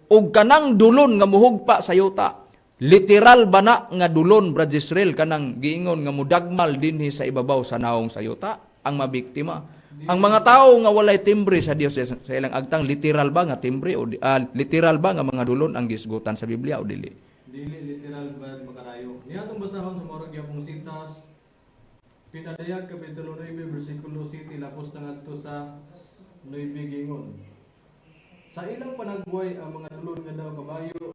ug kanang dulon nga muhugpa sa yuta, literal ba na nga dulon, Brad Israel, kanang giingon nga mudagmal dinhi sa ibabaw sa naong sa yuta ang mabiktima? Ang mga tao nga walay timbre sa Dios sa ilang agtang, literal ba nga timbre o literal ba nga mga dulon ang gisgutan sa Biblia o dili? Dili literal, Brad Makarayo. Niya atong basahon sa mao ra gyapong sitas, Pinadayag kapitulo 9 bersikulo 7 lapos na ngadto sa 9, gingon. Sa ilang panagway ang mga dulon nga daw kabayo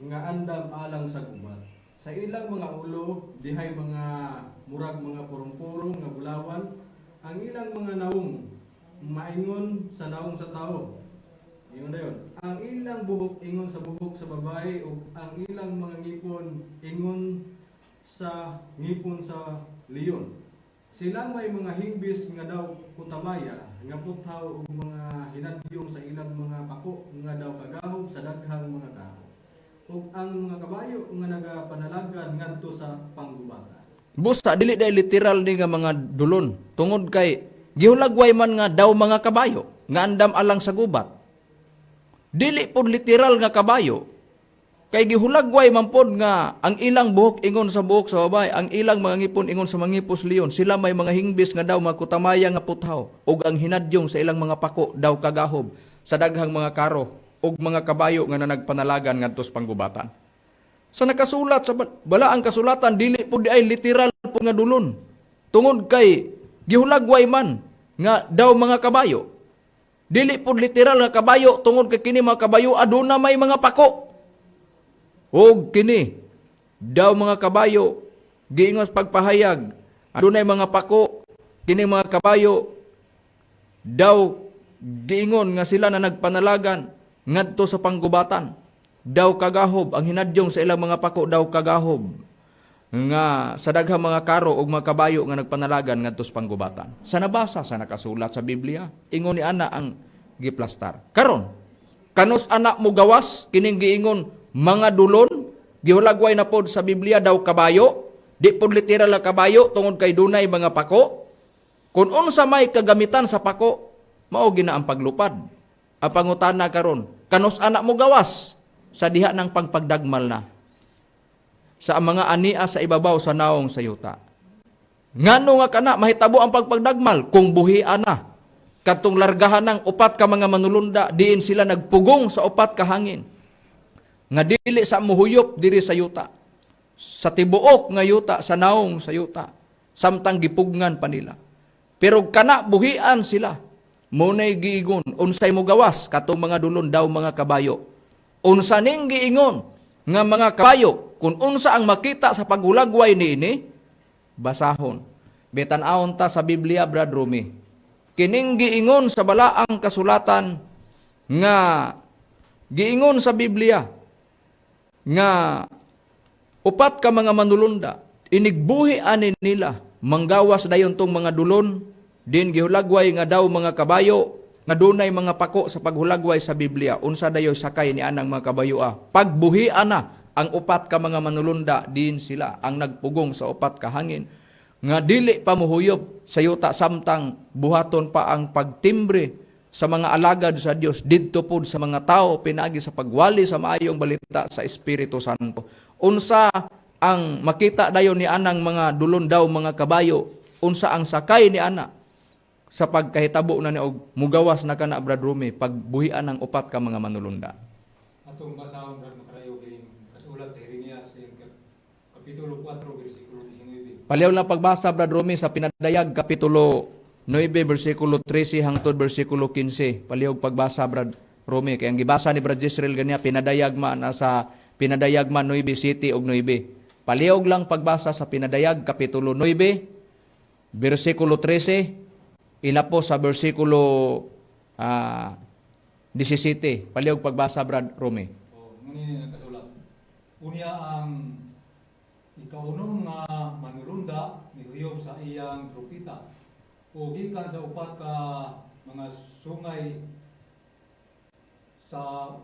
nga andam alang sa gubat. Sa ilang mga ulo dihay mga murag mga purong-purong nga bulawan. Ang ilang mga naong maingon sa naong sa tao. Ingon na yun. Ang ilang buhok ingon sa buhok sa babae ug ang ilang mga ngipon ingon sa ngipon sa leon. Sila may mga hingbis nga daw kutamaya nga puthaw ug mga hinadyong sa ilang mga pako nga daw kagahom sa daghang mga tao. Ug ang mga kabayo nga nagapanalagan ngadto sa panggubatan. Busa dili dahil literal ni nga mga dulon, tungod kay gihulagway man nga daw mga kabayo nga andam alang sa gubat. Dili pod literal nga kabayo kay gihulagway man pod nga ang ilang buhok ingon sa buhok sa babae, ang ilang mga ngipon ingon sa mga ngipos leon, sila may mga hingbis nga daw mga kutamaya nga puthaw ug ang hinadyong sa ilang mga pako daw kagahob sa daghang mga karo ug mga kabayo nga nanagpanalagan ngadto sa panggubatan. Sa nakasulat sa balaang kasulatan, dili po di ay literal po nga dulon. Tungod kay gihulagway man nga daw mga kabayo. Dili pud literal nga kabayo tungod kay kini mga kabayo aduna may mga pako. Og kini daw mga kabayo giingon sa pagpahayag adunay mga pako. Kini mga kabayo daw giingon nga sila na nagpanalagan ngadto sa panggubatan. Daw kagahob ang hinadyong sa ilang mga pako, daw kagahob nga sa daghang mga karo og mga kabayo nga nagpanalagan ngadto sa panggubatan. Sa nabasa sa nakasulat sa Biblia, ingon ni ana ang giplastar. Karon, kanus ana mo gawas kining giingon mga dulon, gihulagway na pod sa Biblia daw kabayo, di pod literal nga kabayo tungod kay dunay mga pako. Kung unsa may kagamitan sa pako, mao gina ang paglupad. Ang pangutana karon, kanus ana mo gawas sa diha ng pagpagdagmal na sa mga ania sa ibabaw sa naong sa yuta? Ngano nga kana mahitabo ang pagpagdagmal kung buhian na? Katong largahan ng upat ka mga manulunda, diin sila nagpugong sa upat ka hangin nga dili sa muhuyop diri sa yuta, sa tibuok nga yuta, sa naong sa yuta, samtang gipugngan pa nila. Pero kana buhian sila. Munay giingon, unsay mo gawas katong mga dulon daw mga kabayo? Unsa ning giingon nga mga kabayo kung unsa ang makita sa paghulagway niini? Basahon. Betan-awon ta sa Biblia, Brad Rumi. Kining giingon sa balaang kasulatan nga giingon sa Biblia nga upat ka mga manulunda inigbuhi ani nila manggawas dayon tong mga dulon din gihulagway nga daw mga kabayo nga dunay mga pako sa paghulagway sa Biblia. Unsa dayo sakay ni anang mga kabayo? Pagbuhi ana ang upat ka mga manulunda din sila ang nagpugong sa upat ka hangin nga dili pa muhuyop sa yuta samtang buhaton pa ang pagtimbre sa mga alagad sa Dios didto pod sa mga tao pinaagi sa pagwali sa maayong balita sa Espiritu Santo. Unsa ang makita dayon ni anang mga dulon daw mga kabayo? Unsa ang sakay ni ana sa pagkahitabo na ni og mugawas na kana, Brad Rumi, pagbuhian ng upat ka mga manulunda? Atong basahon, Brad Makarayo, kay kasulat sa Jeremias yung Kapitulo 4 versikulo 19. Paliw lang pagbasa, Brad Rumi, sa Pinadayag, Kapitulo 9, versikulo 13 hangtod versikulo 15. Palihog pagbasa, Brad Rumi. Kaya ang gibasa ni Brad Jisrael ganiya, Pinadayag man, nasa Pinadayag man 9 7 ug 9. Palihog lang pagbasa sa Pinadayag, Kapitulo 9, versikulo 13, ila po sa versikulo 17. Palihog pagbasa, Brad Rumi. O, ngunit nakasulat. Unya ang ikaunom nga manulunda mihuyop sa iyang trumpita. O gikan sa upat ka mga sungay sa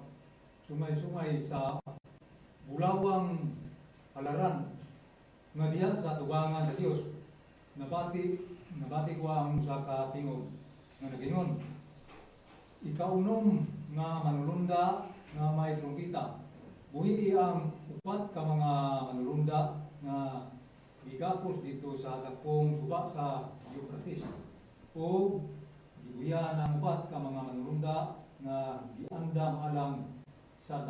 sungay-sungay sa bulawang halaran nga diha sa tubangan sa Dios, nabati ko ang usa ka tingog nga nagingon, "Ikaunom nga manulunda nga may trumpita, buhi ang upat ka mga manulunda nga gigapos dito sa dakong suba sa Euphrates." O gibuhian ang upat ka mga manulunda nga giandam alang sa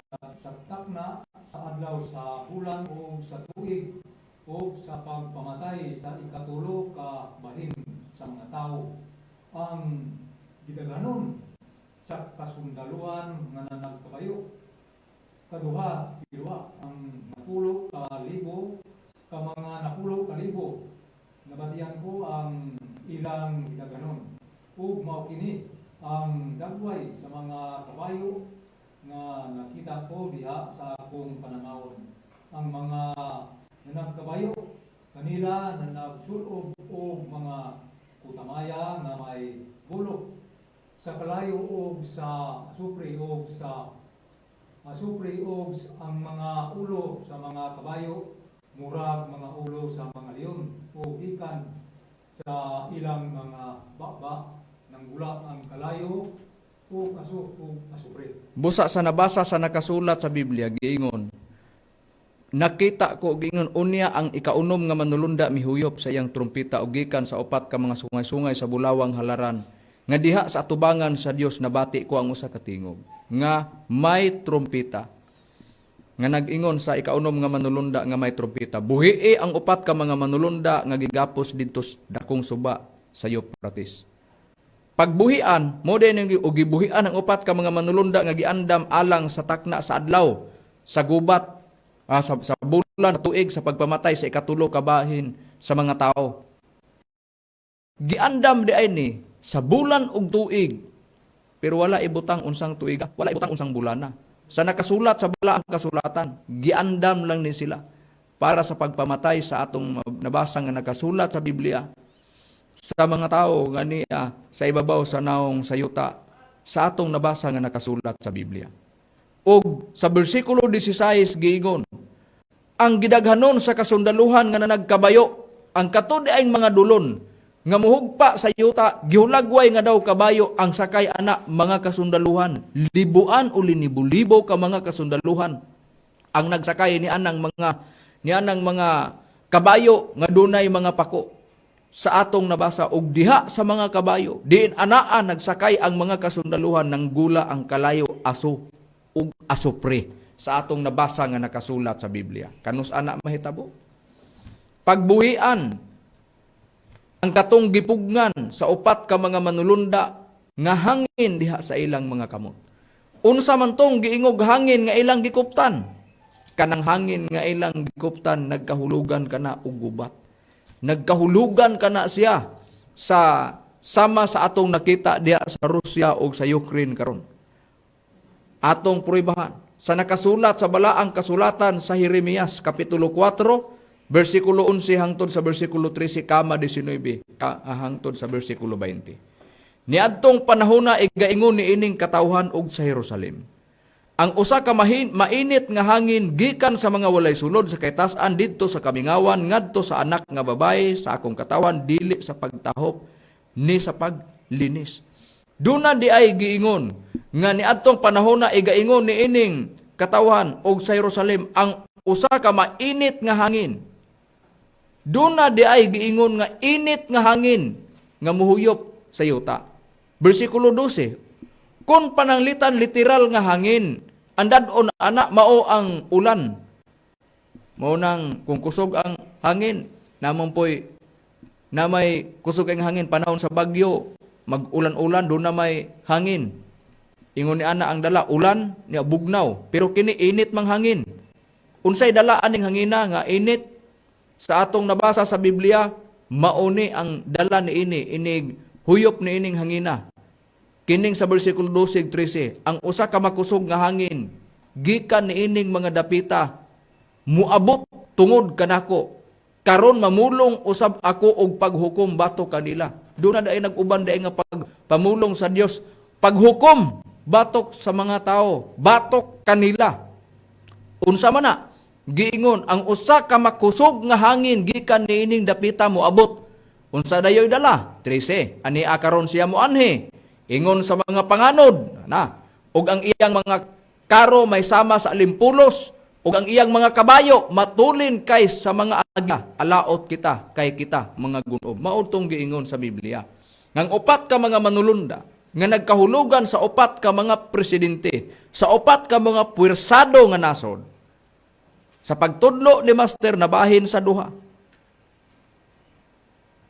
takna sa adlaw, sa bulan o sa tuig o sa pagpamatay sa ikatulo ka bahin sa mga tao. Ang gidaghanon sa kasundaluhan nga nanagkabayo kaduha piruha ang napulo ka libo ka mga napulo ka libo. Nabatian ko ang ilang gidaghanon ug mao kini ang dagway sa mga kabayo nga nakita ko diha sa akong pananawon. Ang mga nanagkabayo kanila nanagsulob og mga kutamaya nga may bulok sa kalayo og sa asupre og sa asupre, og ang mga ulo sa mga kabayo murag mga ulo sa mga leon, o gikan sa ilang mga baba nanggula ang kalayo ug aso ug asupre. Busa sa nabasa sa nakasulat sa Biblia, giingon, nakita ko, giingon, unya ang ikaunom nga manulunda mihuyop sa iyang trumpita ug gikan sa upat ka mga sungay-sungay sa bulawang halaran nga diha sa atubangan sa Dios nabati ko ang usa ka tingog nga may trumpita nga nag-ingon sa ikaunom nga manulunda nga may trumpita, "Buhii ang upat ka mga manulunda nga gigapos didto sa dakong suba sa Euphrates." Pagbuhian mo din og gibuhian ang upat ka mga manulunda nga giandam alang sa takna sa adlaw, sa gubat, sa bulan, sa tuig, sa pagpamatay sa ikatulo ka bahin sa mga tao. Giandam di ay ni sa bulan ug tuig, pero wala ibutang unsang tuig, wala ibutang unsang bulana. Sa nakasulat sa balaang kasulatan, giandam lang ni sila para sa pagpamatay sa atong nabasa nga nakasulat sa Biblia sa mga tao nga niya sa ibabaw sa naong sa yuta sa atong nabasa nga nakasulat sa Biblia. Og sa bersikulo 16 giingon, ang gidaghanon sa kasundaluhan nga nanagkabayo, ang katud ay mga dulon nga muhugpa sa yuta, gihulagway nga daw kabayo ang sakay ana mga kasundaluhan, libuan o linibo-libo ka mga kasundaluhan ang nagsakay ni anang mga kabayo nga dunay mga pako sa atong nabasa. Og diha sa mga kabayo diin anaa nagsakay ang mga kasundaluhan, ng gula ang kalayo, aso ug asupre sa atong nabasa nga nakasulat sa Biblia. Kanus ana mahitabo? Pagbuhian ang katong gipugngan sa upat ka mga manulunda nga hangin diha sa ilang mga kamot. Unsa man tong giingog hangin nga ilang gikuptan? Kanang hangin nga ilang gikuptan, nagkahulugan kana og gubat. Nagkahulugan kana siya sa sama sa atong nakita diha sa Russia o sa Ukraine karon. Atong pruebahan sa nakasulat sa balaang kasulatan sa Jeremias kapitulo 4 bersikulo 11 hangtod sa bersikulo 13 kama 19 hangtod sa bersikulo 20. Niadtong panahona, igaingon ni ining katawhan og sa Jerusalem, ang usa ka mainit nga hangin gikan sa mga walay sulod sa kaytas-an didto sa kamingawan ngadto sa anak nga babae sa akong katawan, dili sa pagtahop ni sa paglinis. Duna di ay giingon nga niadtong panahona, igaingon ni ining katawhan og sa Jerusalem, ang usa ka mainit nga hangin. Duna di ay giingon nga init nga hangin nga muhuyop sa yuta. Bersikulo 12. Kung pananglitan literal nga hangin, ang dad-on ana mao ang ulan. Mao nang kung kusog ang hangin, namon poy na may kusog ang hangin panahon sa bagyo, mag-ulan-ulan, doon na may hangin. Ingon ni ana ang dala ulan niya bugnaw, pero kini init mang hangin. Unsay dala aning hangina nga init sa atong nabasa sa Biblia? Mauni ang dala ni ini, inig huyop ni ining hangina. Kining sa bersikulo 12 13, ang usa ka makusog nga hangin gikan niining mga dapita muabot tungod kanako, karon mamulong usab ako og paghukom batok kanila. Doon na dai nag-uban dai nga pagpamulong sa Dios, paghukom batok sa mga tao, batok kanila. Unsa man na? Giingon ang usa ka makusog nga hangin gikan niining dapita moabot. Unsa dayoy dala? 13. Ani karon siya moanhi. Ingon sa mga panganod na, ug ang iyang mga karo may sama sa alimpulos, ug ang iyang mga kabayo matulin kay sa mga agila. Alaot kita kay kita mga gunob. Mao tong giingon sa Biblia. Ngang upat ka mga manulunda nga nagkahulugan sa upat ka mga presidente, sa upat ka mga puwersado nga nasod. Sa pagtudlo ni Master, nabahin sa duha.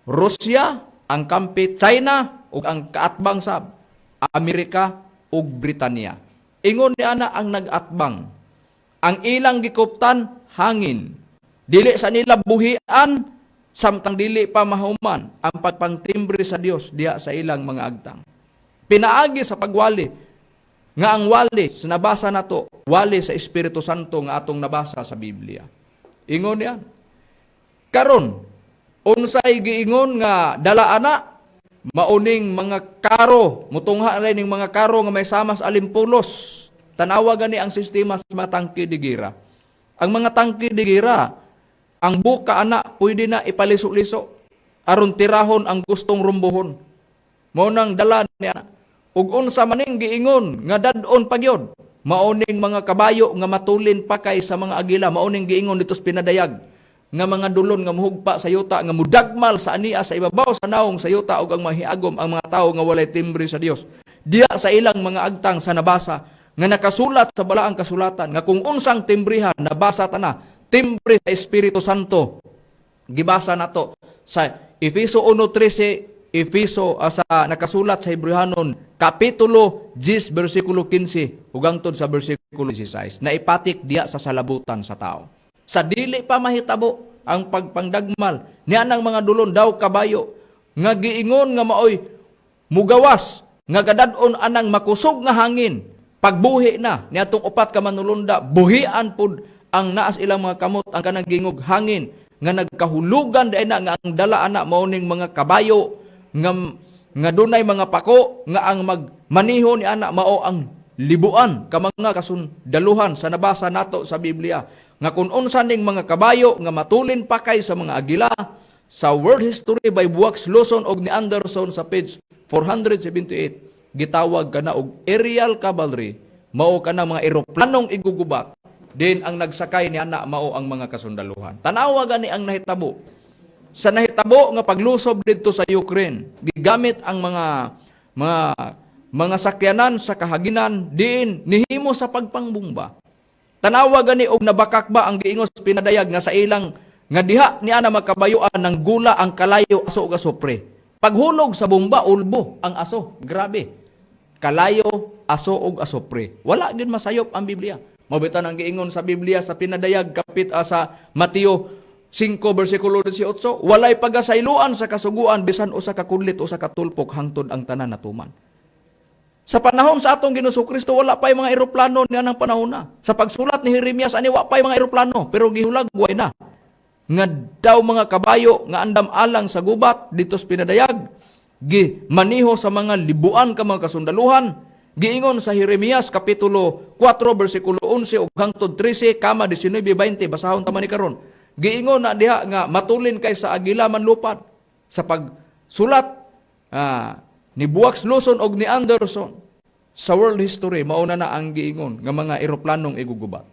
Russia, ang kampi China ug ang kaatbang sab Amerika ug Britanya. Ingon ni ana ang nag-atbang. Ang ilang gikuptan, hangin. Dili sa nila buhian samtang dili pa mahuman ang pagpangtimbre sa Dios diha sa ilang mga agtang. Pinaagi sa pagwali nga ang wali sa nabasa nato, wali sa Espiritu Santo nga atong nabasa sa Biblia. Ingon niya. Karon, unsay giingon nga dala ana? Mauning mga karo, mutungha rin ning mga karo nga may samas alimpulos. Tanawa gani ang sistema sa mga tangke de gira. Ang mga tangke de gira, ang buka ana pwede na ipaliso-liso aron tirahon ang gustong rumbuhon. Mao nang dala niya. Ug unsa maning giingon nga dad-on pagyod? Mauning mga kabayo nga matulin pa kay sa mga agila, mauning giingon dito sa pinadayag nga mga dulon nga muhugpa sa yuta, nga mudagmal sa ania sa ibabaw sa naong sa yuta, ug ang mahiagom ang mga tawo nga walay timbre sa Dios diha sa ilang mga agtang sa nabasa nga nakasulat sa balaang kasulatan, nga kung unsang timbrihan nabasa tana, timbre sa Espiritu Santo, gibasa nato sa Efeso 1:13. Efeso, sa nakasulat sa Hebreohanon kapitulo 10 bersikulo 15 ug hangtod sa bersikulo 16, naipatik diya sa salabutan sa tao. Sa dili pa mahitabo ang pagpangdagmal niya ng mga dulon daw kabayo nga giingon nga maoy mugawas nga gadad-on anang makusog nga hangin, pagbuhi na niadtong upat ka manulunda, buhian pud ang naas ilang mga kamot ang kanang gingog hangin nga nagkahulugan diay na nga ang dala ana mao ning mga kabayo nga nga dunay mga pako, nga ang magmaniho ni ana mao ang libuan ka mga kasundaluhan sa nabasa nato sa Biblia, nga kung unsa ning mga kabayo nga matulin pa kay sa mga agila. Sa World History by Buax Lawson og ni Anderson sa page 478, gitawag kana og aerial cavalry, mao kana mga eroplanong igugubat din ang nagsakay ni ana mao ang mga kasundaluhan. Tanawa gani ang nahitabo sa nahitabo nga paglusob didto sa Ukraine. Gigamit ang mga sakyanan sa kahaginan diin nihimo sa pagpangbumba. Tanawa gani og nabakak ba ang giingos pinadayag nga sa ilang nga diha ni ana makabayuan ng gula ang kalayo, aso ug asupre. Paghulog sa bomba, ulbo ang aso. Grabe, kalayo, aso ug asupre. Wala gyud masayop ang Biblia. Mao bitaw ang giingon sa Biblia sa pinadayag kapit sa Mateo 5 bersikulo 18, walay pagasayloan sa kasuguan bisan usa ka kudlit, usa ka tulpok, hangtod ang tanan natuman. Sa panahon sa atong Ginoong Kristo, wala pa mga eroplano niya ng panahon na. Sa pagsulat ni Jeremias ani, wa pa mga eroplano, pero gihulagway na nga daw mga kabayo nga andam alang sa gubat dito sa pinadayag, gi maniho sa mga libuan ka mga kasundaluhan. Giingon sa Jeremias kapitulo 4 bersikulo 11 ug hangtod 13, kama 19, 20, basahon ta man ni karon. Giingon na diha nga matulin kay sa agila manlupad. Sa pagsulat ni Buax Lawson og ni Anderson sa World History, mauna na ang giingon nga mga eroplanong igugubat.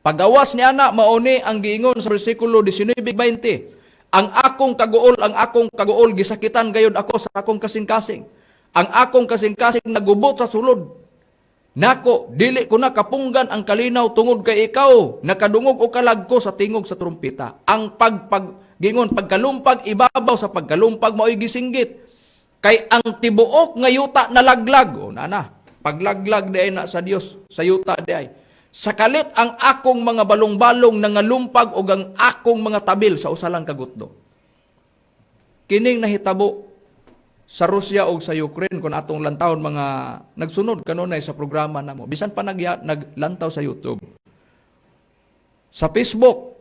Pagawas ni ana, mauni ang giingon sa bersikulo 19-20. Ang akong kaguol, ang akong kaguol, gisakitan gayod ako sa akong kasing-kasing. Ang akong kasing-kasing nagubot sa sulod. Nako, dili ko na kapunggan ang kalinaw tungod kay ikaw, nakadungog og kalag ko sa tingog sa trumpeta. Ang pagpag gingon pagkalumpag ibabaw sa pagkalumpag mao'y gisinggit. Kay ang tibuok nga yuta nalaglag. O nana, paglaglag di ay na sa Dios sa yuta di ay. Sakalit ang akong mga balong-balong nangalumpag og ang akong mga tabil sa usa lang ka gutdo. Kining nahitabo sa Russia o sa Ukraine, kung atong lantawon mga nagsunod kanunay sa programa namo, bisan pa naglantaw sa YouTube, sa Facebook,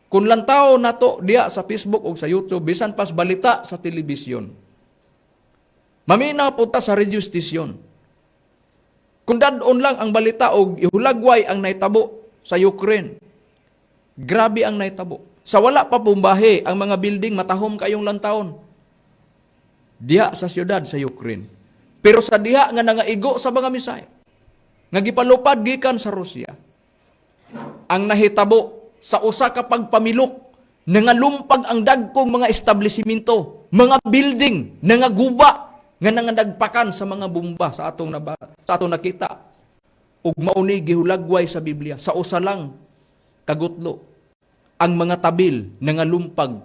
kung lantaw nato diya sa Facebook o sa YouTube, bisan pas balita sa telebisyon, maminaw po ta sa radio station, kung dadon lang ang balita og ihulagway ang nahitabo sa Ukraine. Grabe ang nahitabo. Sa wala pa pumbahe ang mga building, matahom kayong lantawon diha sa siyudad sa Ukraine. Pero sa diha nga nangaigo sa mga misay, nga gipalupad gikan sa Russia, ang nahitabo sa usa ka pagpamilok, nangalumpag ang dagkong mga establishmento, mga building, nangaguba, nga nangadagpakan sa mga bomba sa atong nakita. Ug mauni gihulagway sa Biblia sa usa lang kagutlo. Ang mga tabil nangalumpag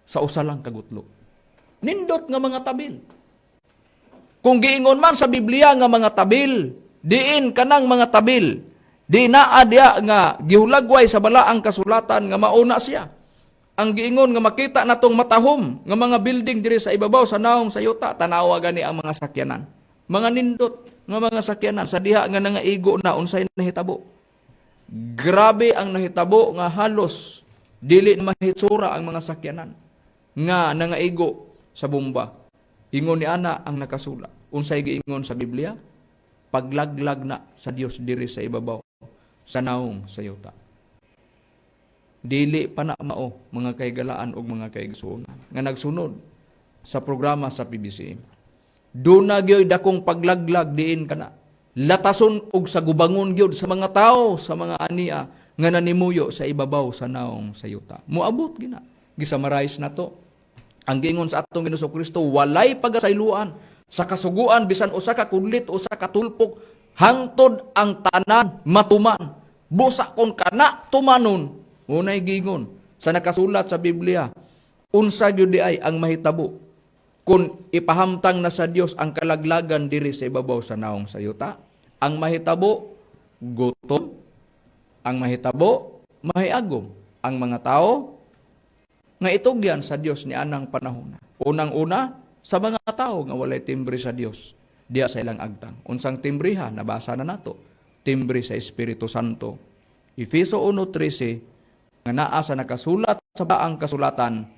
sa usa lang kagutlo. Nindot nga mga tabil. Kung giingon man sa Biblia nga mga tabil, diin kanang mga tabil, di naa diya nga gihulagway sa balaang kasulatan nga mauna siya. Ang giingon nga makita natong matahom nga mga building diri sa ibabaw sa naong sa yuta, tanawa gani ang mga sakyanan. Mga nindot nga mga sakyanan sa diha nga nangaigo na, unsay nahitabo. Grabe ang nahitabo nga halos dili na mahitsura ang mga sakyanan nga nangaigo sa bomba. Ingon ni ana ang nakasulat. Unsay giingon sa Biblia? Paglaglag na sa Dios diri sa ibabaw sa naong sa yuta. Dili pa na mao, mga kaigalaan ug mga kaigsuonan nga nagsunod sa programa sa PBC. Duna gyoy dakong paglaglag diin kana. Latason og sa gubangon gyud sa mga tao sa mga ania nga nanimuyo sa ibabaw sa naong sa yuta. Moabot gina. Gisummarize na to. Ang giingon sa atong Ginoong Kristo, walay pagasayloan sa kasuguan bisan usa ka kudlit, usa ka tulpok, hangtod ang tanan matuman. Busa kon kana tumanon, unay giingon sa nakasulat sa Biblia, unsa gyud di ay ang mahitabo. Kung ipahamtang na sa Dios ang kalaglagan diri sa ibabaw sa naong sa yuta, ang mahitabo gutom, ang mahitabo mahiagom ang mga tao nga itugyan sa Dios ni anang panahon. Unang-una sa mga tao nga walay timbre sa Dios diya sa ilang agtang. Unsang timbriha, nabasa na nato. Timbre sa Espiritu Santo. Efeso 1:13 nga naa sa nakasulat sa baang kasulatan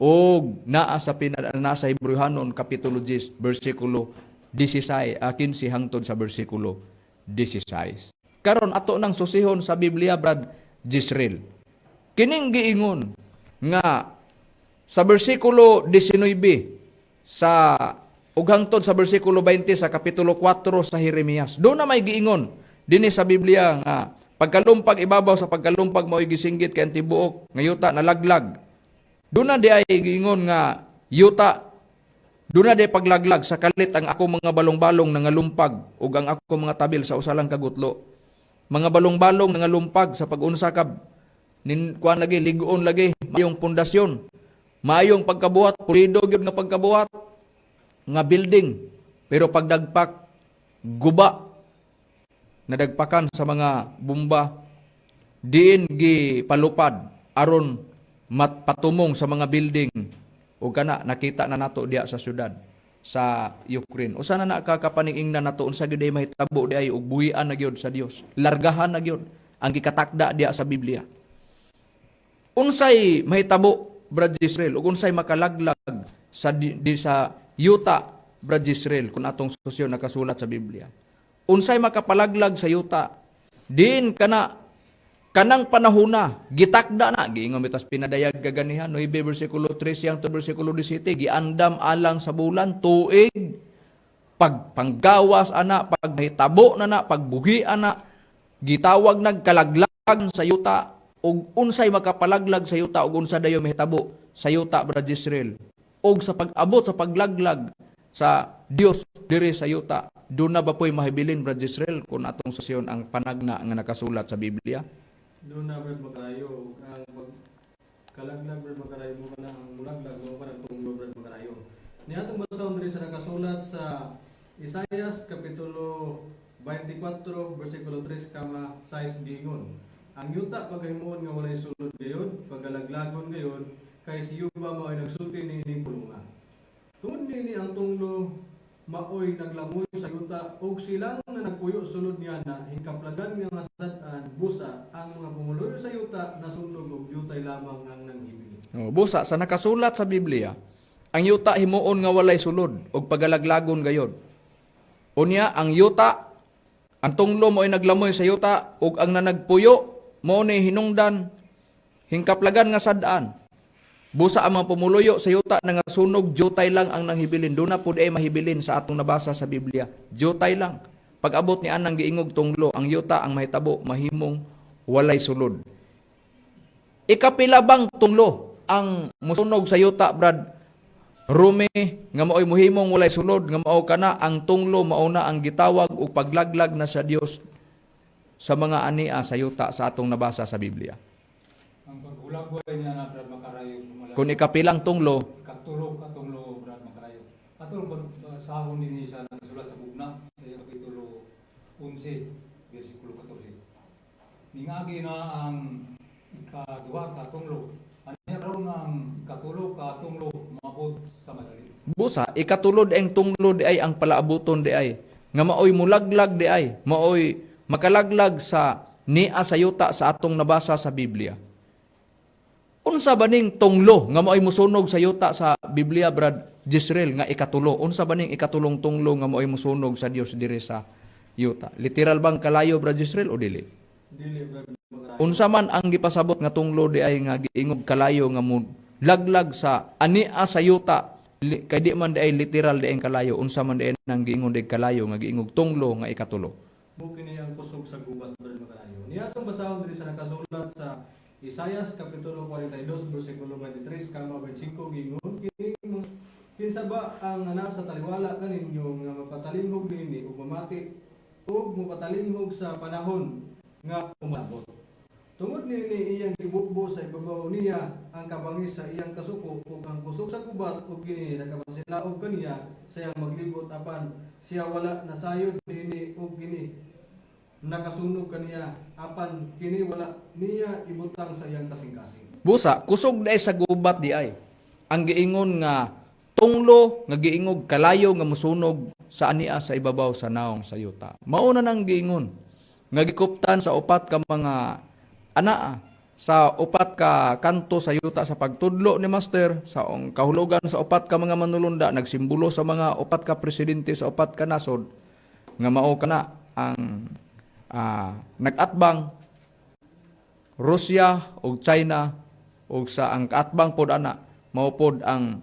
og naa sa nasa Hebreohanon kapitulo 10 bersikulo 16, 15 hangtod sa bersikulo 16. Karon ato nang susihon sa Biblia, Brad Jisreel. Kining giingon nga sa bersikulo 19 sa ug hangtod sa bersikulo 20 sa kapitulo 4 sa Jeremias. Doon na may giingon dinhi sa Biblia nga pagkalumpag ibabaw sa pagkalumpag mao'y gisinggit kay ang tibuok nga yuta nalaglag. Doon na di ay giingon nga yuta doon na di paglaglag sa kalit ang ako mga balong-balong nangalumpag ug ang ako mga tabil sa usa lang ka gutlo. Mga balong-balong nangalumpag sa pag-unsa ka nin kuan lagi, ligoon lagi, maayong pundasyon, maayong pagkabuhat, pulido gyud nga pagkabuhat nga building, pero pagdagpak guba, nadagpakan sa mga bomba diin gi palupad aron matpatumong sa mga building. Ug kana nakita na nato diya sa syudad sa Ukraine. Usa na na ka kapaningingnan nato unsa gyud ay mahitabo di ay ug buhian na gyud sa Dios, largahan na gyud ang gikatakda diya sa Biblia. Unsay mahitabo, Brad Israel, ug unsay makalaglag sa di sa yuta, Brad Israel, kung atong susyon nakasulat sa Biblia? Unsay makapalaglag sa yuta din kana kanang panahona gitakda na giingon mitas pinadayag kaganihan 9 bersikulo 3 hangtod bersikulo 17, giandam alang sa bulan, tuig, pagpanggawas ana, paghitabo na na, pagbuhi ana, gitawag nagkalaglag sa yuta. Ug unsay makapalaglag sa yuta ug unsa dayon mahitabo sa yuta, Brad Israel, ug sa pag-abot sa paglaglag sa Dios diri sa yuta, doon na ba po'y mahibilin, Brad Israel, kung atong susyon ang panagna nga nakasulat sa Biblia? Doon na, Brad Makarayo, ang pag kalaglag, Brad Makarayo, mo kana ang mulaglag mo kana tunglo, Brad Makarayo. Niya atong basahon diri sa nakasulat sa Isayas kapitulo 24 bersikulo 3 kama 6, giingon: "Ang yuta pagahimuon nga walay sulod gayod, pagalaglagon gayod, kay si Yuba mao'y nagsulti niining pulunga. Tungod niini ang tunglo maoy naglamoy sa yuta ug silang nga nagpuyo sulod niana hingkaplagan nga mga sad-an, busa ang mga pumuluyo sa yuta nasunog ug yutay lamang ang nanghibilin." Oh, busa sa nakasulat sa Biblia, ang yuta himuon nga walay sulod ug pagalaglagon gayod. Unya ang yuta, ang tunglo mo'y naglamoy sa yuta ug ang nanagpuyo mao ni hinungdan hingkaplagan nga sad-an. Busa ang mga pumuluyo sa yuta nga sunog, jutay lang ang nanghibilin. Doon na pud ay mahibilin sa atong nabasa sa Biblia. Jutay lang. Pag-abot ni anang giingog tunglo, ang yuta ang mahitabo, mahimong walay sulod. Ikapila bang tunglo ang musunog sa yuta, Brad Rumi, nga mao'y muhimong walay sulod, nga mao kana ang tunglo mao na ang gitawag og paglaglag na sa Dios sa mga ania sa yuta sa atong nabasa sa Biblia? Ang paghulagway niya na, Brad Makarayo, sumala. Kung ikapilang tunglo? Katulo ka tunglo, Brad Makarayo. Atong basahon dinhi sa nasulat sa Bugna sa kapitulo 11 bersikulo 14. Ningagi na ang ikaduha ka tunglo. Anya karon ang ikatulo ka tunglo moabot sa madali. Busa, ikatulo ang tunglo di ay ang palaabuton di ay nga maoy mulaglag di ay, maoy makalaglag sa nia sa yuta sa atong nabasa sa Biblia. Unsa ba ning tunglo nga maoy musunog sa yuta sa Biblia, Brad Jisreel, nga ikatulo? Unsa ba ning ikatulong tunglo nga maoy musunog sa Dios diri sa yuta? Literal bang kalayo, Brad Jisreel, o dili? Dili, Brad Makarayo. Unsa man ang gipasabot nga tunglo di ay nga giingog kalayo nga mo laglag sa ania sa yuta? Kay di man di ay literal di ang kalayo. Unsa man di ay nang giingon di kalayo nga giingog tunglo nga ikatulo? Mo kini ang kusog sa gubat, Brad Makarayo. Niya atong basahon diri sa nakasulat sa Isayas kapitulo 42 bersikulo 23 kama 25, giingon: "Kini kinsa ba ang ana sa taliwala kaninyo nga mapatalinghog niini ug mamati ug mopatalinghog sa panahon nga umaabot? Tungod niini iyang gibubo sa ibabaw niya ang kabangis sa iyang kasuko ug ang kusog sa gubat, ug kini nakapasilaob kaniya sa iyang maglibot, apan siya wala nasayod niini, ug kini nakasunog kaniya, apan kini wala niya ibutang sa iyang kasing-kasing. Busa, kusog diay sa gubat di ay. Ang giingon nga tunglo nga giingog kalayo nga musunog sa ania sa ibabaw sa naong sa yuta. Mao na nang giingon nga gikuptan sa upat ka mga anaa sa upat ka kanto sa yuta sa pagtudlo ni Master sa ang kahulugan sa upat ka mga manulunda, nagsimbolo sa mga upat ka presidente sa upat ka nasod nga mao kana ang nag-atbang Russia ug China, ug sa ang kaatbang pod ana mao pod ang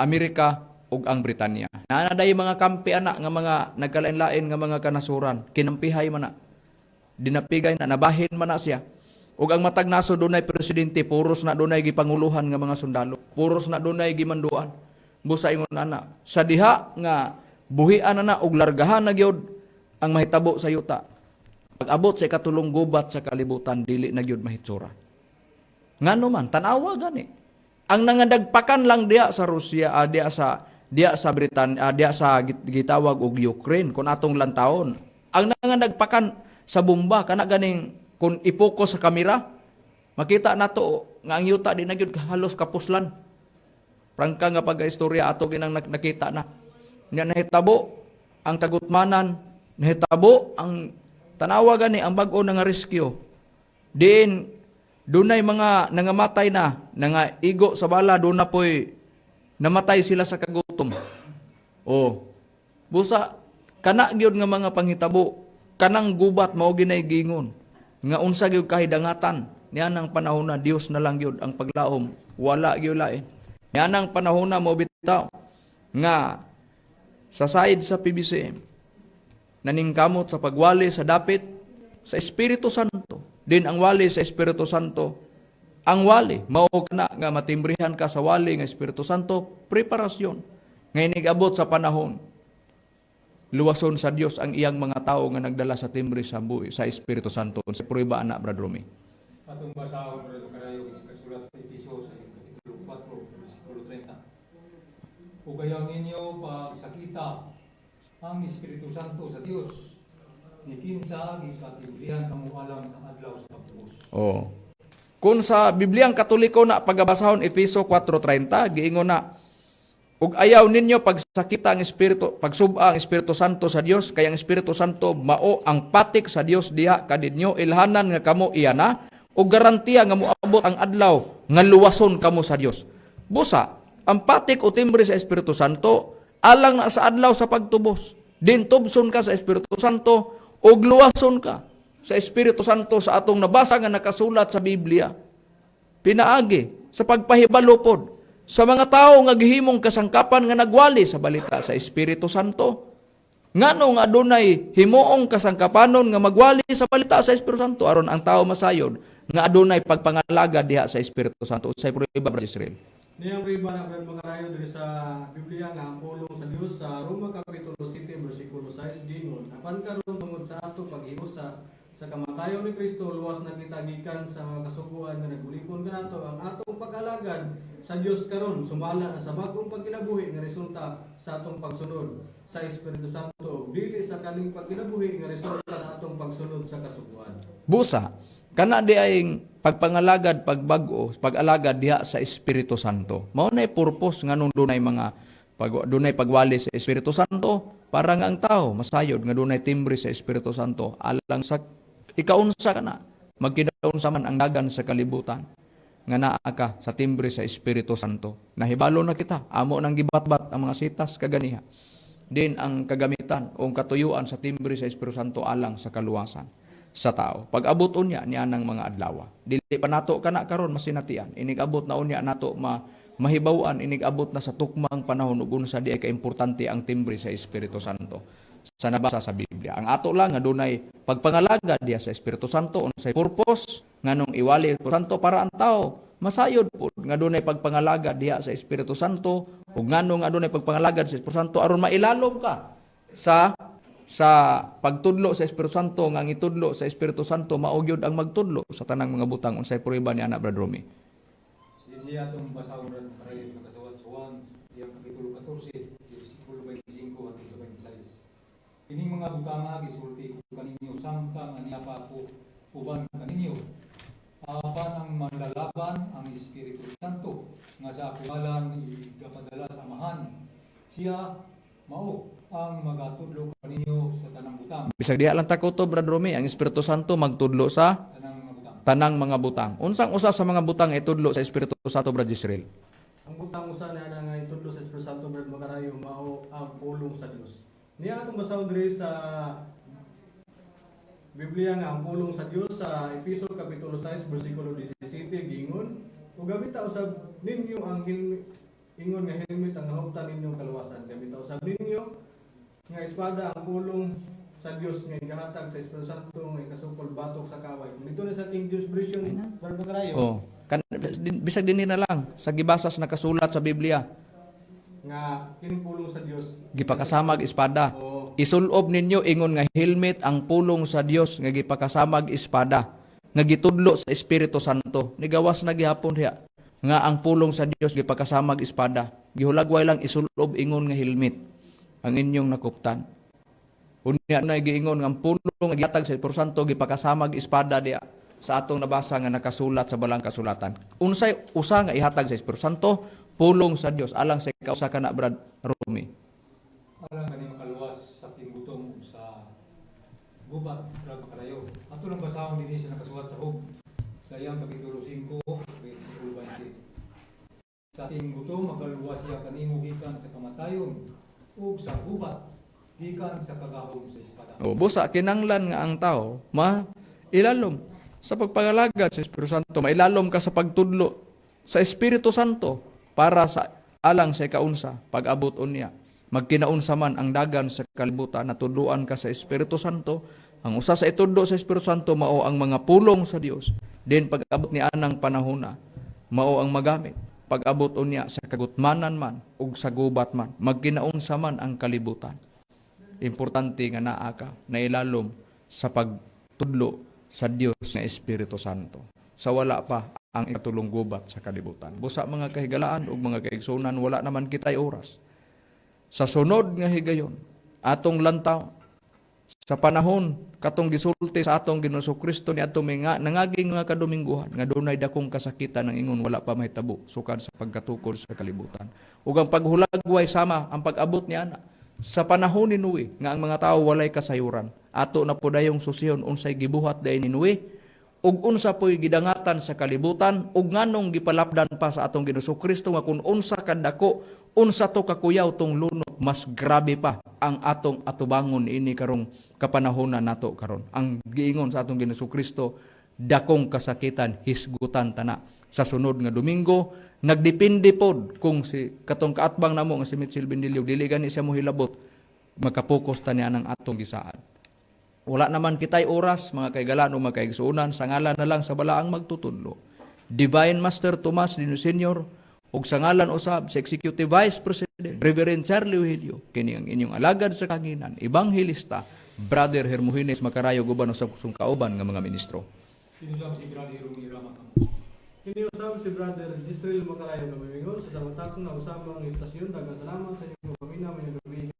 Amerika ug ang Britanya. Naa na day mga kampi ana nga mga nagkalain-lain nga mga kanasuran, kinampihay man na. Dinapigay na, nabahin man na siya. Ug ang matag nasod dunay presidente, puros na dunay gipanguluhan nga mga sundalo, puros na dunay gimanduan. Busa ingon ana, sa diha nga buhian na na ug largahan na gyud ang mahitabo sa yuta. Pag-abot sa ikatulong gubat sa kalibutan, dili na gyud mahitsura. Ngano man, tanawa gani. Ang nangadagpakan lang diha sa Russia, diha sa Britain, diha sa gitawag og Ukraine kung atong lantawon. Ang nangadagpakan sa bomba kana ganing kung i-focus sa kamera, makita nato nga ang yuta di na gyud halos kapuslan. Prangka nga pagka-istorya ato ginang nakita na. Nya nahitabo ang kagutmanan, nahitabo ang tanawa gani ang bag-o na nga rescue. Diin dunay mga nangamatay na, nangaigo sa bala, doon na po'y namatay sila sa kagutom. Oh. Busa kana gyud nga mga panghitabo, kanang gubat mao ginay gingon nga unsa gyud kahidangatan nianang panahon na Dios na lang gyud ang paglaom, wala gyud lain. Nianang panahon na mo bitaw nga sa side sa PBCM naningkamot sa pagwali sa dapit sa Espiritu Santo. Din ang wali sa Espiritu Santo, ang wali mao kana nga matimbrihan ka sa wali nga Espiritu Santo, preparasyon nga inig-abot sa panahon luwason sa Dios ang iyang mga tao nga nagdala sa timbre sa buhi sa Espiritu Santo. Sa prueba ana, Brad Romy. Atong basahon, Brad Karayo, ang kasulat sa Efeso sa iyang Kapitulo 4, versikulo 30. "Ug ayaw ninyo pagsakita ang Espiritu Santo sa Dios, ni kinsa gikatimbrihan kamo alang sa adlaw sa pagtubos." Oh. Kung sa Bibliang Katoliko na pagabasahon Efeso 4:30, giingon na, "Ug ayaw ninyo pagsakita ang Espiritu, pagsub-a ang Espiritu Santo sa Dios, kay ang Espiritu Santo mao ang patik sa Dios diha kaninyo, ilhanan nga kamo iya na ug garantiya nga moabot ang adlaw nga luwason kamo sa Dios." Busa, ang patik o timbre sa Espiritu Santo alang na sa adlaw sa pagtubos. Din tubson ka sa Espiritu Santo ug luwason ka sa Espiritu Santo sa atong nabasa nga nakasulat sa Biblia. Pinaagi sa pagpahibalo pod sa mga tao nga gihimong kasangkapan nga nagwali sa balita sa Espiritu Santo. Ngano nga adunay himuong kasangkapanon nga magwali sa balita sa Espiritu Santo? Aron ang tao masayod nga adunay pagpangalaga diha sa Espiritu Santo. Sa prueba, Brother Israel. Niyang riba na, Brad Makarayo, diri sa Biblia nga ang pulong sa Dios sa Roma Kapitulo 7 versikulo 6 gingon, "Apan karon tungod sa ato paghiusa sa kamatayon ni Kristo, luwas na kita gikan sa mga kasuguan nga nagulipon kanato. Ang atong pag-alagad sa Dios karon sumala na sa bag-ong pagkinabuhi nga resulta sa atong pagsunod sa Espiritu Santo, dili sa kaning pagkinabuhi nga resulta sa atong pagsunod sa kasuguan." Busa, kana di ay pagpangalagad, pagbag-o, pag-alagad diha sa Espiritu Santo. Mao nay purpose nganong dunay mga dunay pagwali sa Espiritu Santo para nga ang tao masayod nga dunay timbre sa Espiritu Santo alang sa ikaunsa kana magkinaunsa man ang dagan sa kalibutan nga naa ka sa timbre sa Espiritu Santo. Nahibalo na kita, amo nang gibatbat ang mga sitas kaganiha. Din ang kagamitan o ang katuyuan sa timbre sa Espiritu Santo alang sa kaluwasan sa tao. Pag-abot unya niya ng mga adlaw. Dili pa nato kana karon masinatian. Inig-abot na unya nato mahibaw-an, inig-abot na sa tukmang panahon ug unsa di ay kaimportante ang timbre sa Espiritu Santo sa nabasa sa Biblia. Ang ato lang nga dunay pagpangalaga diha sa Espiritu Santo, unsay purpose nganong iwali Espiritu Santo, para ang tao masayod pud nga dunay pagpangalaga diha sa Espiritu Santo, ug nganong adunay pagpangalagad sa Espiritu Santo, aron mailalom ka sa Sa pagtudlo sa Espiritu Santo nga ang itudlo sa Espiritu Santo mao gyud ang magtudlo sa tanang mga butang? Unsay prueba ni ana, Brad Romy? Dinhi atong basahon, Brad Makarayo, nakasuwat sa Juan, iyang kapitulo 14, versikulo 25 hangtod sa 26. "Kining mga butanga gisulti ko kaninyo samtang ania pa ako uban kaninyo. Apan ang Manlalaban, ang Espiritu Santo, nga sa akong ngalan igapadala sa Amahan, siya mao ang magatudlo kaninyo sa tanang butang." Bisag diha lang ta kutob, Brad Romy, ang Espiritu Santo magtudlo sa Tanang mga butang. Tanang mga butang. Unsang usa sa mga butang itudlo sa Espiritu Santo, Brad Israel? Ang butang usa na nga itudlo sa Espiritu Santo, Brad Makarayo, mao ang pulong sa Dios. Niya atong basahon diri sa Biblia nga ang pulong sa Dios sa Efeso kapitulo 6 bersikulo 17 giingon, "Ug gamita usab ninyo ang helmet ingon nga helmet ang nahuptan ninyong kaluwasan. Gamita usab ninyo nga espada ang pulong sa Dios nga gihatag sa Espiritu Santo nga ikasukol batok sa kaaway." Kung dito na sa King James Version, Brad Makarayo, Oh, kan bisag dinhi na lang sa gibasa sa nakasulat sa Biblia, nga kining pulong sa Dios gipakasamag espada. Oh. "Isulob ninyo ingon nga helmet ang pulong sa Dios nga gipakasamag espada nga gitudlo sa Espiritu Santo." Nigawas na gihapon diha nga ang pulong sa Dios gipakasamag espada. Gihulagway lang isulob ingon nga helmet ang inyong nakuptan. Unya na giingon nga ang pulong nga gihatag sa Espiritu Santo gipakasamag espada diha sa atong nabasa nga nakasulat sa balang kasulatan. Unsay usa nga ihatag sa Espiritu Santo? Pulong sa Dios. Alang sa kausa kana, Brad Romy? Alang kani makaluwas sa tinggutom ug sa gubat, Brad Makarayo. Ato lang basahon dinhi sa nakasuwat sa Job sa iyang kapitulo 5, versikulo 20. "Sa tinggutom makaluwas siya kanimo gikan sa kamatayon ug sa gubat gikan sa kagahom sa espada." O, busa, kinanglan nga ang tao ma ilalom sa pagpangalagad sa Espiritu Santo, mailalom ka sa pagtudlo sa Espiritu Santo para sa alang sa ikaunsa, pag-abot unya. Magkinaunsa man ang dagan sa kalibutan, natudloan ka sa Espiritu Santo. Ang usa sa itudlo sa Espiritu Santo mao ang mga pulong sa Dios. Then pag-abot ni anang panahona, mao ang magamit. Pag-abot unya sa kagutmanan man ug sa gubat man, magkinaunsa man ang kalibutan, importante nga naa ka nailalom sa pagtudlo sa Dios nga Espiritu Santo sa wala pa ang ikatulong gubat sa kalibutan. Busa, mga kahigalaan ug mga kaigsunan, wala naman kitay oras. Sa sunod nga higayon, atong lantaw sa panahon katong gisulti sa atong Ginoong Kristo ni atong mga nangaging mga kadomingguhan nga dunay dakong kasakitan ang ingon wala pa mahitabo sukad sa pagkatukod sa kalibutan. Ug ang paghulagway sama ang pag-abot ni ana sa panahon ni Noe nga ang mga tao walay kasayuran. Ato na po dayong susihon unsay gibuhat day ni Noe ug unsa po'y gidangatan sa kalibutan ug nganong gipalapdan pa sa atong Ginoong Kristo nga kung unsa kadako, unsa to kakuyaw tong lunok, mas grabe pa ang atong atubangon ini karong kapanahonan nato karon. Ang giingon sa atong Ginoong Kristo, dakong kasakitan, hisgutan tana sa sunod nga Domingo. Nagdepende pod kung si katong kaatbang namo nga si Mitchell Bendilio dili gani siya mohilabot, makapokus ta niya ang atong gisaad. Wala naman kitay oras, mga kaigalan o mga kaigsuonan, sa ngalan na lang sa balaang magtutudlo, Divine Master Tomas Lino Senior, ug sa ngalan usab sa Executive Vice President, Reverend Charlie Eugenio, kini ang inyong alagad sa kahanginan, Ebanghelista, Brother Hermogenes Macarayo, guban usab kusong kauban nga mga ministro. Sinusab si Brother Rumi Rama Camus. Kini usab si Brother Gisrael Macarayo nga miingon sa samang takong na usama ang istasyon. Daghang salamat sa inyong paminaw, maayong gabii.